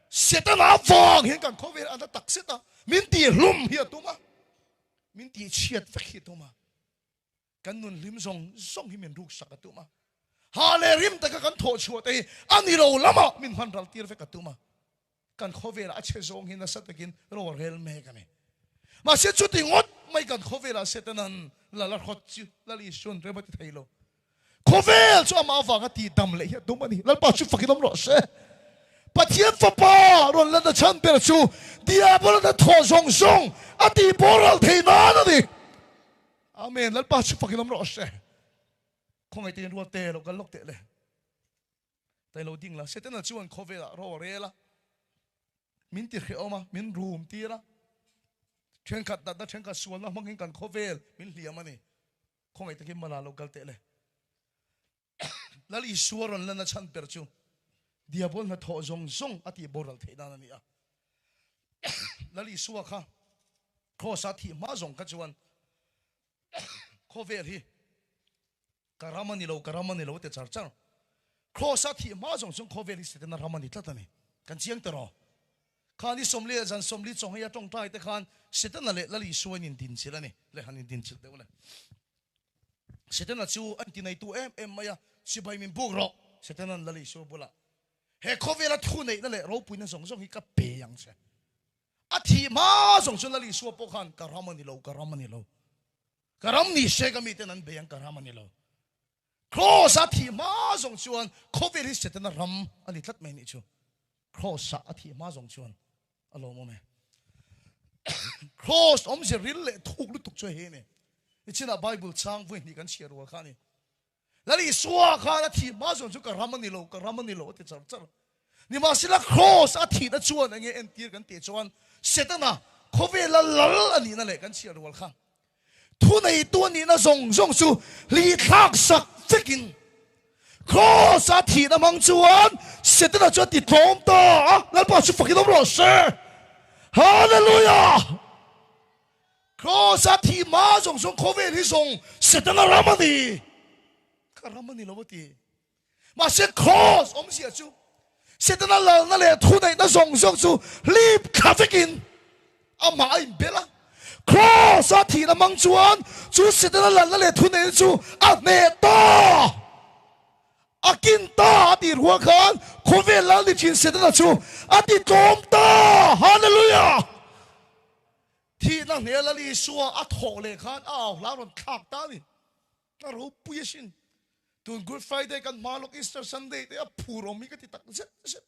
Setana avang hian kan khawvel a na tak zet a, min tihhlum hi a tum a, min tihchhiat vek hi a tum a. Kan nun hlim zawng zawng hi min ruksak a tum a, ha leh rim taka kan thawh chhuah te hi a ni lo lamah min hman ral tir vek a tum a. Kan khawvelah a chhe zawng hi nasa takin ro a rel mek a ni. Mahse chuti ngawt mai kan khawvelah Setanan lal a hrawt chu Lal Isuan rem a ti thei lo. Khawvel chu amah avanga tihdam leh hi a tum a ni. Lalpa chu fakin awm rawh se. Pathian Fapa rawn lanna chhan ber chu Diabola hnathawh zawng zawng a tihboral theih nan a ni. Amen. Lalpa chu fakin awm rawh se. Khawngaih te in rual te lo kal lawk teh le. Tai lo ding la. Setana chuan khawvelah ro a rel a. Min ti hrehawm a, min rum tir a. Thenkhat natna, thenkhat sualna hmangin kan khawvel min hliam a ni. Khawngaih takin mala lo kal teh le. Lal Isua rawn lan a chhan ber chu Diabol hnathawh zawng zawng a tih boral theih nan a ni a. Lal Isua kha Kraws-a thih hma zawng kha chuan khawvel hi ka ram a ni lo, ka ram a ni lo a ti char char. Kraws-a thih hma zawng chuan khawvel hi Setana ram a ni tlat a ni. Kan chiang ta rawh. Kha ni 40 leh zan 40 chaw hei a tawngtai te khan Setana leh Lal Isua in indinchilh a ni. Le han indinchilh deuh le. Setana chu a intineitu em em mai a, Sipai min buk rawh, Setana'n Lal Isua bulah, He khawvela thu neihna leh ropuina zawng zawng hi ka pe ang che. A thih hma zawng chuan Lal Isua pawh khan, Ka ram a ni lo, ka ram a ni lo. Ka ram ni se ka miten an bei ang, ka ram a ni lo. Kraws-a thih hma zawng chuan khawvel hi Setana ram a ni tlat mai nih chu. Kraws-a a thih hma zawng chuan A lawmawm e. Kraws awmzia ril leh thuk lutuk chu hei a ni. Nichinah Bible chang vui hnih kan chhiar rual kha a ni. Lal Isua khan a thih hma zawn chu ka ram a ni lo, ka ram a ni lo a ti char char. Nimahsela Kraws a thihna chuan enge entir kan tih chuan Setana khawvela lal a nihna leh kan chhiar rual kha Thuneitu a nihna zawng zawng chu hlithlak sak vekin Kraws-a thihna hmang chuan Setana chu a ti tlawm ta a, Lalpa chu fakin awm rawh se. Hallelujah! Kraws-a thih hma zawng zawng khawvel hi zawng Setana ram a ni. Ka ram a ni lo a ti. Mahse Kraws awmzia chu Setana lalna leh thuneihna zawng zawng chu hlip thla vekin amah a inbel a. Kraws-a thihna hmang chuan chu Setana lalna leh thuneihna chu a hneh ta, a kin ta a tih rual khan khawvel lal ni thin Setana chu a ti tlawm ta. Hallelujah! Thihna hneh Lal Isua a thawh leh khan a au hla rawn thlak ta a ni. A ropui asin. Tun Good Friday kan hma lawk Easter Sunday te a phur awm hi ka ti tak zet zet.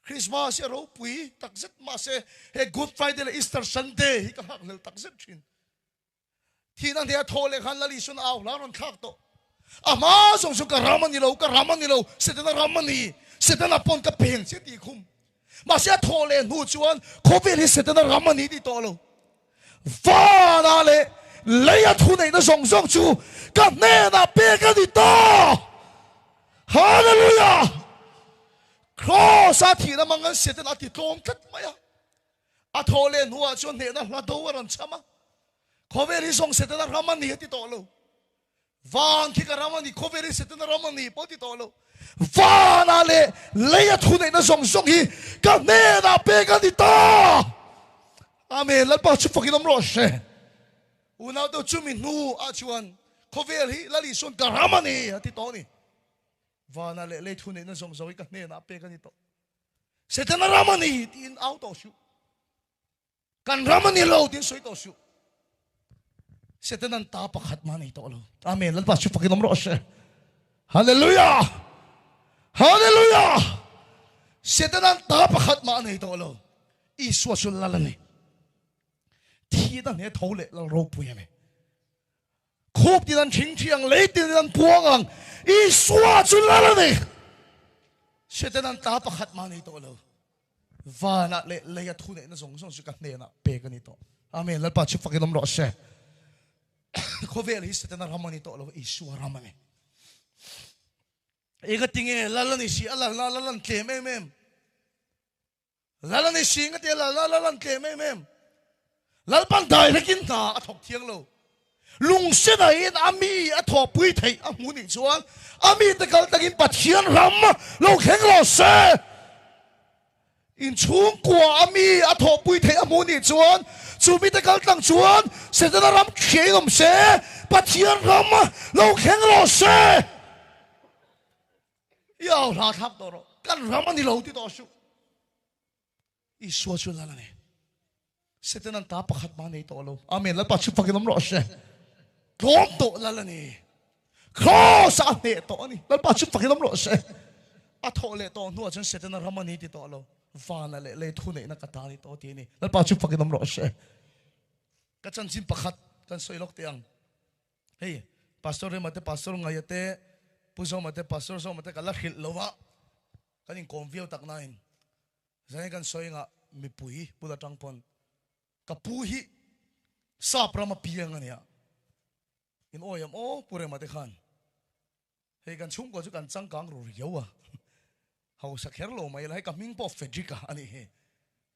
Christmas hi a ropui tak zet mahse he Good Friday leh Easter Sunday hi ka nghak hlel tak zet thin. Thihna hne a thawh leh khan Lal Isuan a au hla rawn thlak tawh. A hma zawng chu ka ram a ni lo, ka ram a ni lo, Setana ram a ni, Setana pawn ka peng che tih khum. Mahse a thawh leh hnu chuan khawvel hi Setana ram a ni tih tawh lo. Vanah leh leia thuneihna zawng zawng chu ka hnenah pek a ni ta! Hallelujah! Kraws-a thihna hmang khan Setana a ti tlawm tlat mai a. A thawh leh hnuah chuan hnehna hla do a rawn cham a. Khawvel hi zawng Setana ram a ni a ti tawh lo. Van khi ka ram a ni, khawvel hi Setana ram a ni pawh a ti tawh lo. Vanah leh leia thuneihna zawng zawng hi ka hnenah pek a ni ta. Amen. Lalpa chu fakin awm rawh se. Unau te chumi hnu ah chuan khawvel hi Lal Isuan ka ram a ni a ti tawh a ni. Vanah leh lei thuneihna zawng zawng hi ka hnenah pek a ni tawh. Setana ram a ni tiin au tawh suh. Kan ram a ni lo tiin sawi tawh suh. Setanan ta pakhat mah nei tawh lo. Amen. Lalpa chu fakin awm rawh se. Hallelujah! Hallelujah! Setanan ta pakhat mah nei tawh lo. Isua chu lal a ni. Thihna hne tho leh lal ropui a ni. Khup tin an thing thi ang, lei tin an puang ang, Isua chu lal a ni. Setanan ta pakhat mah nei tawh lo. Vanah leh leia thu neihna zawng zawng chu ka hnenah pek a ni tawh. Amen. Lalpa chu fakin awm rawh se. Khawvel hi Setana ram a ni tawh lo, Isua ram a ni. Eng a tinge lal a ni si, a lal na lal an tlem em em. Lal a ni si nga tia lal na lal an tlem em em. Lalpan dairekin hna a thawk thiang lo. Lungsenain a mi a thawhpui theih a hmu nih chuan a mite kal takin Pathian ram lo thleng rawh se. Inchhungkua a mi a thawhpui theih a hmu nih chuan chu mite kal tlang chuan Setana ram thliain awm se, Pathian ram lo thleng rawh se. I au hla thlak tawh rawh. Kan ram a ni lo ti tawh suh. Isua chu lal a ni. Setanan ta pakhat mah nei tawh lo. Amen. Lalpa chu fakin awm rawh se. Tlawm tawh lal a ni. Kraws a hneh tawh a ni. Lalpa chu fakin awm rawh se. A thawh leh tawh hnuah chuan Setana ram a ni ti tawh lo. Vana leh lei thu neihna ka ta ni tawh ti a ni. Lalpa chu fakin awm rawh se. Ka chanchin pakhat kan sawi lawk teh ang. Hei Pastor Rema te Pastor Ngaia te Pu Zawma te Pastor Zawma te ka la hrilh lo a. Kan inkawm viau tak nain Zane kan sawi engah mipui bul atang pawn ka pu hi sap rama piang a nia. In awi am aw Pu Rema te khan hei kan chhungkua chu kan changkang ru riau a, hausa kher lo mai la hei ka hming pawh Frederick-a a nih hi.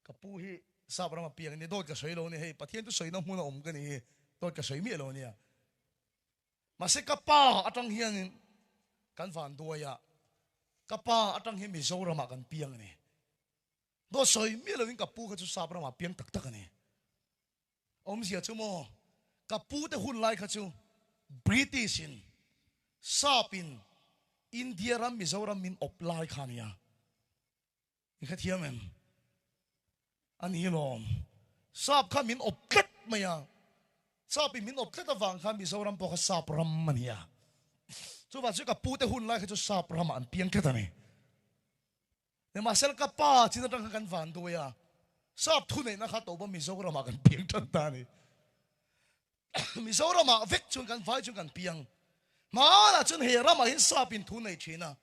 Ka pu hi sap rama piang a nia dawt ka sawi lo a ni hei Pathian chu sawina hmun a awm ka nih hi dawt ka sawi miah lo a nia. Mahse ka pa atang hianin kan vanduai a, ka pa atang hian Mizoramah kan piang a ni. Dawt sawi miah loin ka pu kha chu sap ramah piang tak tak a ni. Awmzia chu maw, ka pu te hun lai kha chu British in sap in India ram Mizoram min awp lai kha a nia. I hrethiam em? A ni lawm. Sap kha min awp tlat mai a. Sap in min awp tlat avang khan Mizoram pawh kha sap ram a ni a. Chuvang chu ka pu te hun lai kha chu sap ramah an piang tlat a ni. Nimahsela ka pa chin atang khan kan van duai a. Sap thuneihna kha tawpa Mizoramah kan piang tan ta a ni. Mizoramah vek chuan kan vai chuan kan piang. Hmanah chuan he ramah hian sap in thu nei thin a.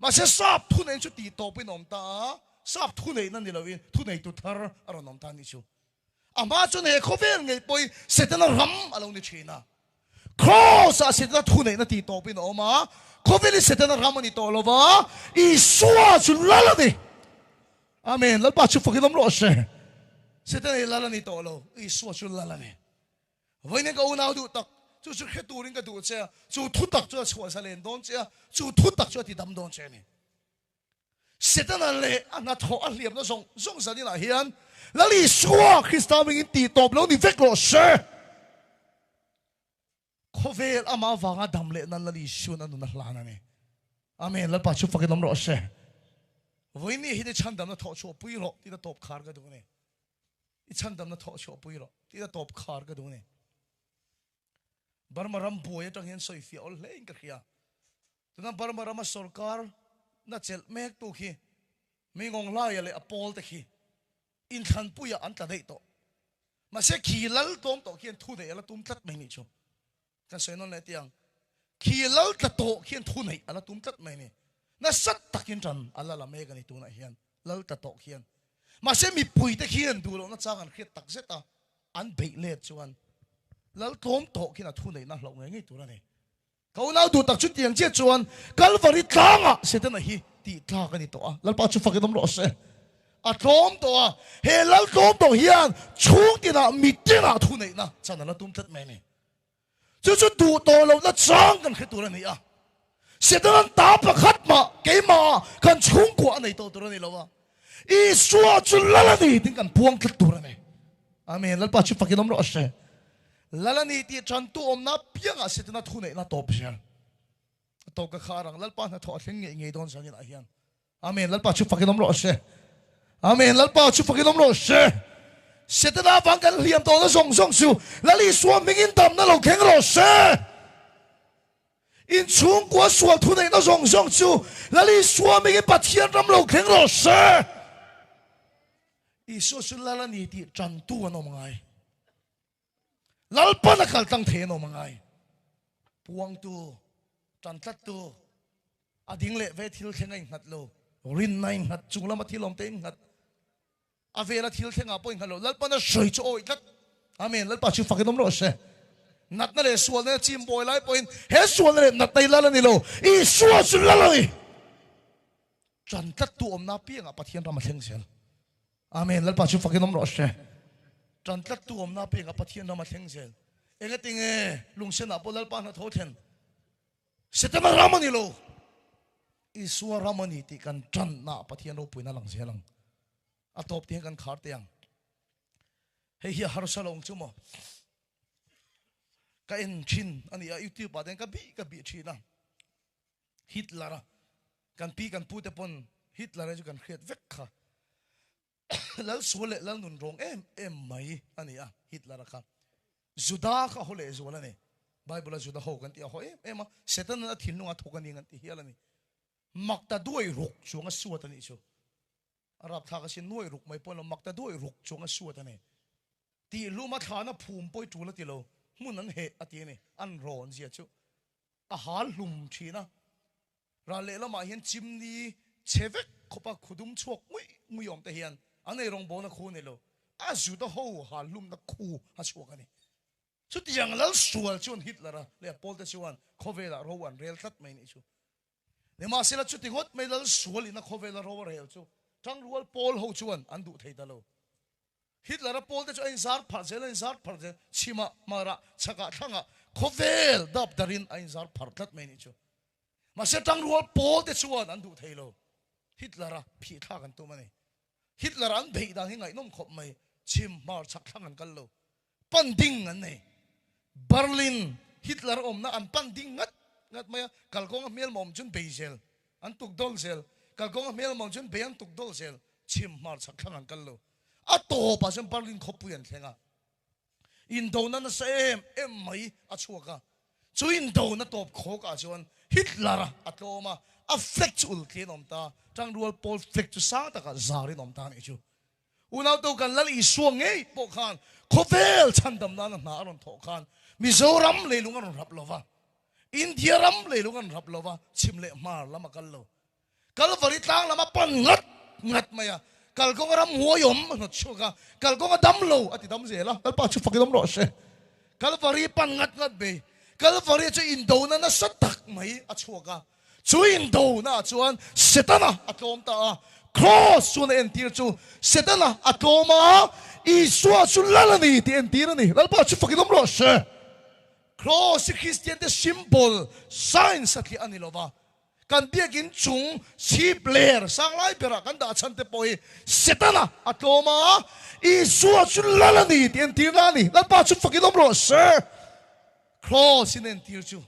Mahse sap thu neih chu tih tawpin a awm ta a, sap thu neihna ni loin thu neitu thar a rawn awm ta a nih chu. A hma chuan he khawvel ngei pawhin Setana ram a lo ni thin a. Kraws ah Setana thu neihna tih tawpin a awm a, khawvel hi Setana ram a ni tawh lo va, Isua chu lal a ni. Amen. Lalpa chu fakin awm rawh se. Setana hi lal a ni tawh lo, Isua chu lal a ni. Vawiin ka unau duh tak, chu chu hre turin ka duh che a, chu thu tak chu a chhuah zalen dawn che a, chu thu tak chu a ti dam dawn che a ni. Setana leh a hnathawh a hliamna zawng zawng zaninah hian Lal Isua Krista hmingin tih tawp lo ni vek rawh se. Khawvel amah avanga dam leh nan Lal Isuan a nun a hlan a ni. Amen. Lalpa chu fakin awm rawh se. Vawiin hi i chhandamna thawh chhuah pui rawh tih a tawp khar ka duh a ni. I chhandamna thawh chhuah pui rawh tih a tawp khar ka duh a ni. Burma ram buai atang hian sawi fiah awl hle in ka hria. Tuna Burma rama sorkar na chelh mek tu khi Mingawng Hlaia leh a pawl te khi inthlanpuiah an tla daih tawh. Mahse khi lal tlawm tawh khian thu neih a la tum tlat mai nih chu. Kan sawi nawn leh tiang. Khi lal tla tawh khian thu neih a la tum tlat mai ni. Nasa takin ṭan a la la mek a ni tunah hian lal tla tawh khian. Mahse mipuite khian duh lohna chang an hriat tak zet a, an beih let chuan lal tlawm tawh khian a thu neihna hlauh ngei ngei tur a ni. Ka unau duh tak chu tiang chiah chuan Kalvari tlangah Setana hi tih tlak a ni tawh a, Lalpa chu fakin awm rawh se. A tlawm tawh a, he lal tlawm tawh hian chhung tinah mitinah thuneihna chan a la tum tlat mai a ni. Chu chu duh tawh lohna chang kan hre tur a ni a. Setanan ta pakhat mah keimahah kan chhungkua a nei tawh tur a ni lo a. Isua chu lal a ni tiin kan puang tlat tur a ni. Amen. Lalpa chu fakin awm rawh se. Lal a ni tih tantu awmna apiangah Setana thuneihna tawp zel. A tawp ka khar ang. Lalpa hnathawh a thleng ngei ngei dawn zanin ah hian. Amen. Lalpa chu fakin awm rawh se. Amen. Lalpa chu fakin awm rawh se. Setana vang kan hliam tawhna zawng zawng chu Lal Isua hmingin damna lo thleng rawh se. Inchhungkua sual thuneihna zawng zawng chu Lal Isua hmingin Pathian ram lo thleng rawh se. Isua chu Lal a ni tih tantu an awm ngai. Lalpan a kal tlang thei an awm angai. Puangtu, tan tlattu, a ding leh ve thil thleng a innghat lo. Rinna a innghat, chung lama thil awm te a innghat. A vela thil thlengah pawh a innghat lo. Lalpan a sawi chu awih tlat. Amen. Lalpa chu fakin awm rawh se. Natna leh sualna a chim buai lai pawhin he sualna leh natna hi lal a ni lo. Isua chu lal a ni. Tan tlattu awmna apiangah Pathian ram a thleng zel. Amen. Lalpa chu fakin awm rawh se. Tan tlattu awmna apiangah Pathian ram a thleng zel. Engatinge lungsenah pawh Lalpa hna tho thlen? Setana ram a ni lo. Isua ram a ni tih kan tanna Pathian ropuina lang zel ang. A tawp tih hian kan khar teh ang. Hei hi a harsa lo ang chu maw? Ka en thin a ni a, YouTube ah te hian ka bih ka bih thin a. Hitler a kan pi kan pu te pawn Hitler a chu kan hriat vek kha Lal sual leh Lal nun rawng em em mai a ni a Hitler a kha Juda kha a haw leh zual a ni Bible a Juda ho kan tih a haw em em a Satan a thinlung a thawk a ni kan ti hial a ni Makta duai ruk chuang a suat a nih chu a rapthlak a sin nuai ruk mai pawn lo makta duai ruk chuang a suat a ni tih hlum a thlana phum pawi tul a ti lo hmun an heh a ti a ni an rawn zia chu A hal hlum thin a, ral lehlamah hian chimney chhe vek khawpa khudum chhuak ngui ngui awm te hian an ei rawngbawlna khu a ni lo, a Juda ho hal hlumna khu a chhuak a ni. Chutiang lal sual chuan Hitler-a leh a pawlte chuan khawvelah ro an rel tlat mai nih chu. Nimahsela chuti ngawt mai lal sual ina khawvela ro a rel chu tangrual pawl ho chuan an duh thei ta lo. Hitler-a pawlte chu a inzar pharh zel, a inzar pharh zel, chhimah, hmarah, chhakah, thlangah, khawvel dap darin a inzar pharh tlat mai nih chu. Mahse tangrual pawlte chuan an duh thei lo. Hitler-a phih thlak an tum a ni. Hitler-a an beih dan hi ngaihnawm khawp mai. Chhim, hmar, chhak, thlang an kal lo. Pan ding an nei. Berlin, Hitler awmna an pan ding ngat ngat mai a, kalkawnga hmelma awm chuan bei zel, an tuk dawl zel. Kalkawnga hmelma awm chuan bei an tuk dawl zel. Chhim hmar chhak thlang an kal lo. A tawpah chuan Berlin khawpui an thleng a. Indona nasa em em mai a chhuak a. Chu indona tawp khawkah chuan Hitler a tlawm a, a flag chu ultliin a awm ta. Tangrual pawl flag chu sang takah zarin a awm ta a nih chu. Unautu kan Lal Isua ngei pawh khan khawvel chhandam nana hna a rawn thawh khan Mizoram leilung a rawn rap lo va, India ram leilung a rawn rap lo va, chhim leh hmar lam a kal lo. Kalvari tlang lam a pan ngat ngat mai a, kalkawnga ram huai awm a hnawt chhuak a, kalkawnga dam lo a ti dam zel a, Lalpa chu fakin awm rawh se. Kalvari pan ngat ngat mai, Kalvari chu indona nasa tak mai a chhuak a, chu indona ah chuan Setana a tlawm ta a, Kraws chuan a entir chu Setana a tlawm a, Isua chu lal a ni tih entir a ni, Lalpa chu fakin awm rawh se. Kraws hi Kristiante symbol, sign satliah a ni lo va, Kan biakin chung chhip ler sang lai berah kan dah chhan te pawh hi Setana a tlawm a, Isua chu lal a ni tih entirna a ni. Lalpa chu fakin awm rawh se. Kraws in entir chu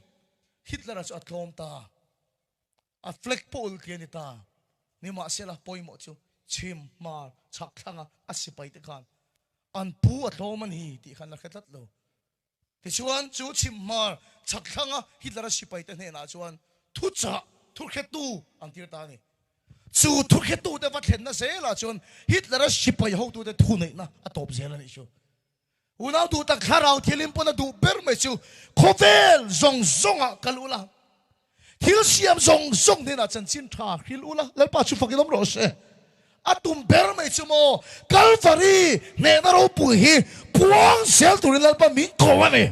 Hitler-a chu a tlawm ta, a flag pawh ul tli a ni ta. Nimahsela pawimawh chu chhim, hmar, chhak thlanga a sipai te khan an pu a tlawm a ni tih khan la hre tlat lo. Tichuan, chu chhim hmar chhak thlanga Hitler-a sipaite hnenah chuan thuchah thuhretu an tir ta a ni. Chu thuhretute va thlenna zelah chuan Hitler-a sipai hotute thuneihna a tawp zel a nih chu. Unau duh tak thlarau thilim pawn a duh ber mai chu khawvel zawng zawngah kal ula, Thil siam zawng zawng hnenah chanchin tha hrilh ula, Lalpa chu fakin awm rawh se. A tum ber mai chu maw, Kalvari hnehna ropui hi puang zel turin Lalpa min ko a ni.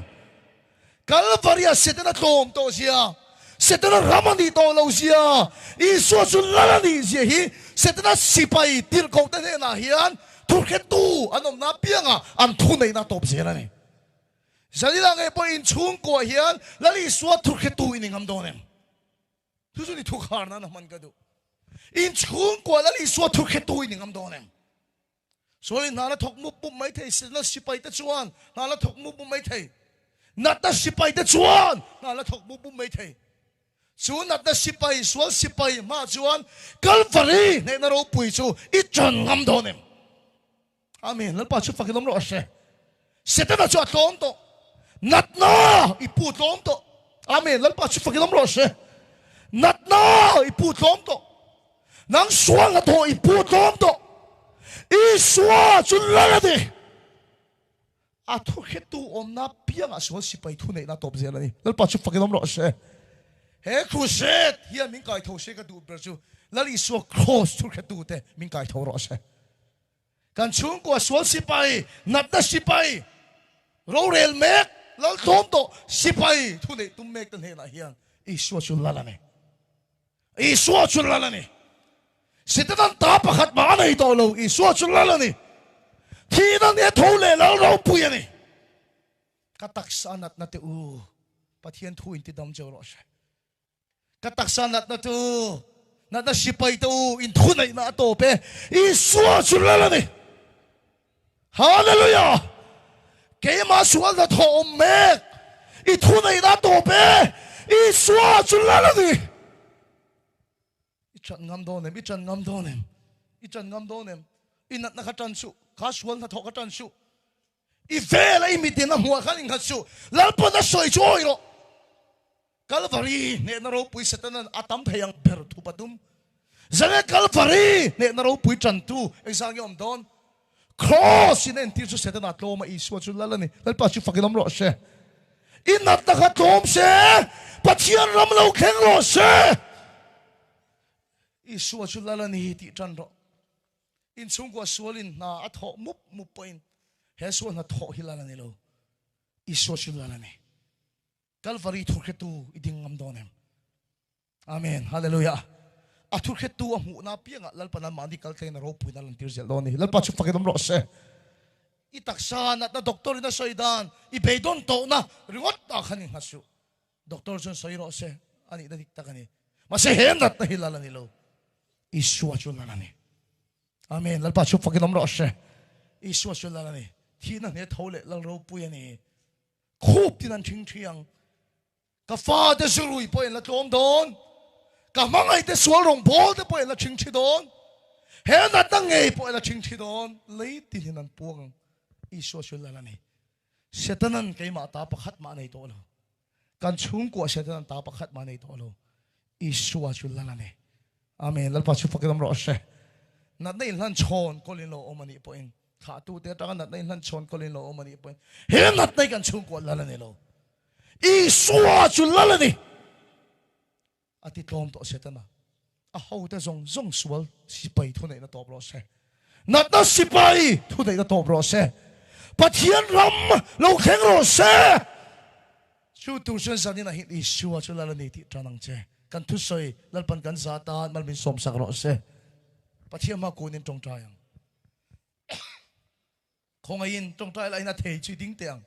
Kalvari-a Setana tlawm tawh zia, Setana ram a nih tawh lo zia, Isua chu lal a nih zia hi Setana sipai tirhkohte hnenah hian thurhretu an awmna apiangah an thuneihna tawp zel a ni. Zalila ngei pawh inchhungkuah hian Lal Isua thurhretu i ni ngam dawn em? Chu chu ni thukhar nan a hman ka duh. Inchhungkuah Lal Isua thurhretu i ni ngam dawn em? Sualin hna la thawk mup mup mai thei, Setana sipai te chuan hna la thawk mup mup mai thei. Natna sipai te chuan hna la thawk mup mup mai thei. Chu natna sipai, sual sipai hmaah chuan Kalvari hnehna ropui chu i ṭan ngam dawn em? Amen. Lalpa chu fakin awm rawh a hre. Setana chu a tlawm tawh. Natna i pu tlawm tawh. Amen. Lalpa chu fakin awm rawh se. Natna i pu tlawm tawh. Nang sual na thaw i pu tlawm tawh. Isua chu lal a ni. A thu hretu awmna piangah sual sipai thu neihna tawp zel a ni. Lalpa chu fakin awm rawh se. He crusade hian min kai tho se ka duh ber chu Lal Isua cross thu hretu te min kai tho rawh se. Kan chhungkua sual sipai, natna sipai, rorel mek, lal tlawm tawh sipai thu neih tum mek te hnenah hian Isua chu lal a ni. Isua chu lal a ni. Sitatan ta pakhat mah a nei tawh lo, Isua chu lal a ni. Thihna ni a tho leh lal ropui a ni. Ka taksa natna te u, Pathian thu in ti dam cheu rawh se. Ka taksa natna chu natna sipai te u inthuneihna a tawp e. Isua chu lal a ni. Hallelujah! Keimah sual hna thawh awm mek i thuneihna a tawp e. Isua chu lal a ni. I ṭan ngam dawn em? I ṭan ngam dawn em? I ṭan ngam dawn em? I natna kha ṭan suh. Kha sual hnathawh kha ṭan suh. I vela i mitin a hmuah khan inghat suh. Lalpawn a sawi chu awi rawh. Kalvari hnehna ropui Satanan a tam thei ang ber thup a tum. Zange Kalvari hnehna ropui tantu engzah nge awm dawn? Kraws in a entir chu Satana tlawm a, Isua chu lal a ni. Lalpa chu fakin awm rawh se. I natna kha tlawm se, Pathian ram lo thleng rawh se. Isua chu lal a ni tih tan rawh. Inchhungkua sualin hna a thawh mup mup pawhin he sual hna thawh hi lal a ni lo. Isua chu lal a ni. Kalvari thurhretu i ding ngam dawn em? Amen. Hallelujah. A thurhretu a hmuhna apiangah Lalpa nan mahni kal thlengin a ropuina a lantir zel dawn a ni. Lalpa chu fakin awm rawh se. I taksa natna doctor in a sawi dan i beidawn tawhna ringawt ah khan i nghat suh. Doctor chuan sawi rawh se a nihna dik tak a ni. Mahse he natna hi lal a ni lo. Isua chu lal a ni. Amen. Lalpa chu fakin awm rawh se. Isua chu lal a ni. Thihna hne tho leh lal ropui a ni. Khup tin an thing thi ang. Ka fate zurui pawh in la tlawm dawn. Ka hmangaihte sual rawngbâwl te pawh in la thing thi dawn. He natna ngei pawh in la thing thi dawn. Lei tin hian an puang ang. Isua chu lal a ni. Setanan keimah ta pakhat mah a nei tawh lo. Kan chhungkuah Setanan ta pakhat mah a nei tawh lo. Isua chu lal a ni. Amen. Lalpa chu fakin awm rawh se. Natna inhlan chhawn kawlin lo awm a nih pawhin Thlahtute atanga natna in hlan chhawn kawlin lo awm a nih pawhin he natna hi kan chhungkuah lal a ni lo. Isua chu lal a ni. A ti tlawm tawh Setana. A hote zawng zawng sual sipai thuneihna tawp rawh se. Natna sipai thuneihna tawp rawh se. Pathian ram lo thleng rawh se. Chu tur chuan zaninah hian Isua chu lal a ni tih tan ang che. Kan thusawi Lalpan kan za tan mal min sawmsak rawh se. Pathian hma kunin tawngtai ang. Khawngaihin tawngtai lahin a thei chu i ding teh ang.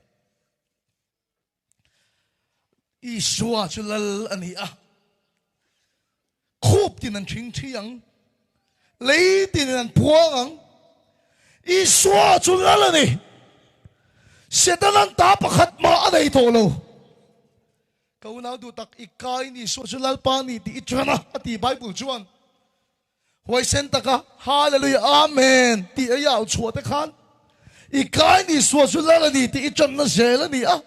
Isua chu lal a ni a, khup tin an thing thi ang, lei tin an phuang ang. Isua chu lal a ni. Setanan ta pakhat mah a nei tawh lo. Ka unau duh tak i kain Isua chu Lalpa a ni tih i ṭan a, a ti Bible chuan. Huaisen taka Hallelujah Amen tih a i au chhuah te khan i kai ni sual chu lal a ni tih i tanna zel a ni a.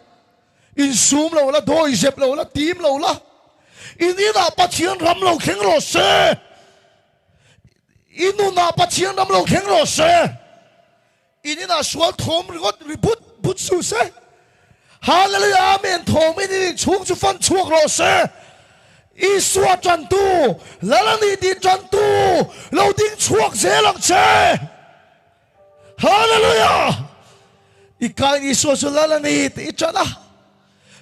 Insum lo la, dawi zep lo la, tim lo la, in inah Pathian ram lo thleng rawh se. I nunah Pathian ram lo thleng rawh se. In inah sual thawm ringawt ri but but suh se. Hallelujah Amen thawm in in inchhung chu fan chhuak rawh se. Isua tantu, Lal a ni tih tantu lo ding chhuak zel ang che. Hallelujah! I kain Isua chu Lal a ni tih i tan a.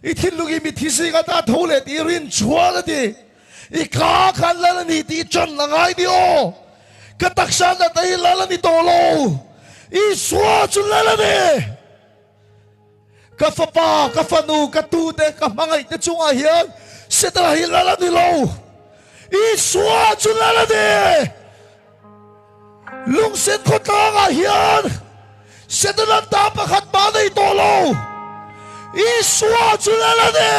I thinlung i mitthi zing ata tho leh tih i rin chuan a ti. I ka khan lal a ni tih i ṭan a ngai ni aw. Ka taksa natna hi lal a ni tawh lo. Isua chu lal a ni. Ka fapa, ka fanu, ka tute, ka hmangaihte chungah hian Setana hi lal a ni lo. Isua chu lal a ni. Lungsen khawtlangah hian Setana ta pakhat mah nei tawh lo. Isua chu lal a ni.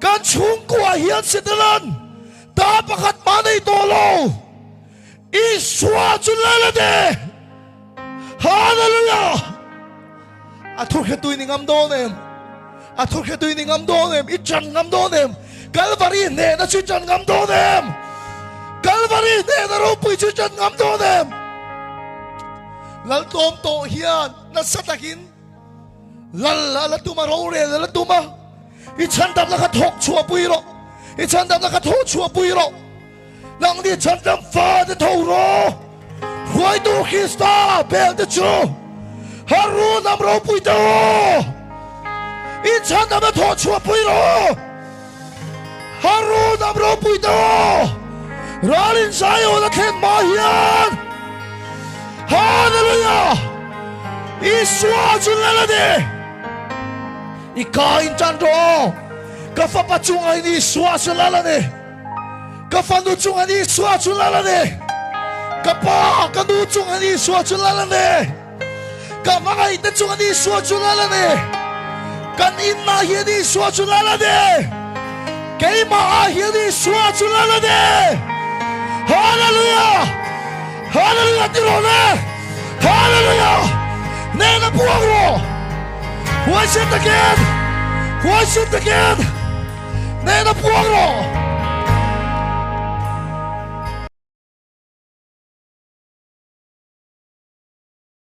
Kan chhungkuah hian Setana'n ta pakhat mah nei tawh lo. Isua chu lal a ni. Hallelujah! A thu hretu i ni ngam dawn em? A thu hretu i ni ngam dawn em? I ṭan ngam dawn em? Kalvari hnehna chu i ṭan ngam dawn em? Kalvari hnehna ropui chu i ṭan ngam dawn em? Laltlawm tawh hian nasa takin Lal a la tum a, rorel a la tum a, i chhandamna kha thawk chhuahpui rawh, i chhandamna kha thawh chhuahpui rawh. Nangni chhandam fate tho rawh, Hruaitu Krista belte chu Haru hnam ropui te u, in chhandam a thawh chhuahpui rawh. Haru hnam ropui te u, ral in Zion a thlen hma hian Hallelujah! Isua chu lal a ni. I ka in tan rawh, ka fapa chungah in Isua chu lal a ni. Ka fanu chung an Isua chu lal a ni. Ka pa, ka nu chung an Isua chu lal a ni. Ka hmangaihte chung an Isua chu lal a ni. Kan inna hian Isua chu lal a ni. Keimah ah hian Isua chu lal a ni. Hallelujah! Hallelujah ti rawh le! Hallelujah! Nena puang rawh! Huaisen takin! Huaisen takin! Nena puang rawh!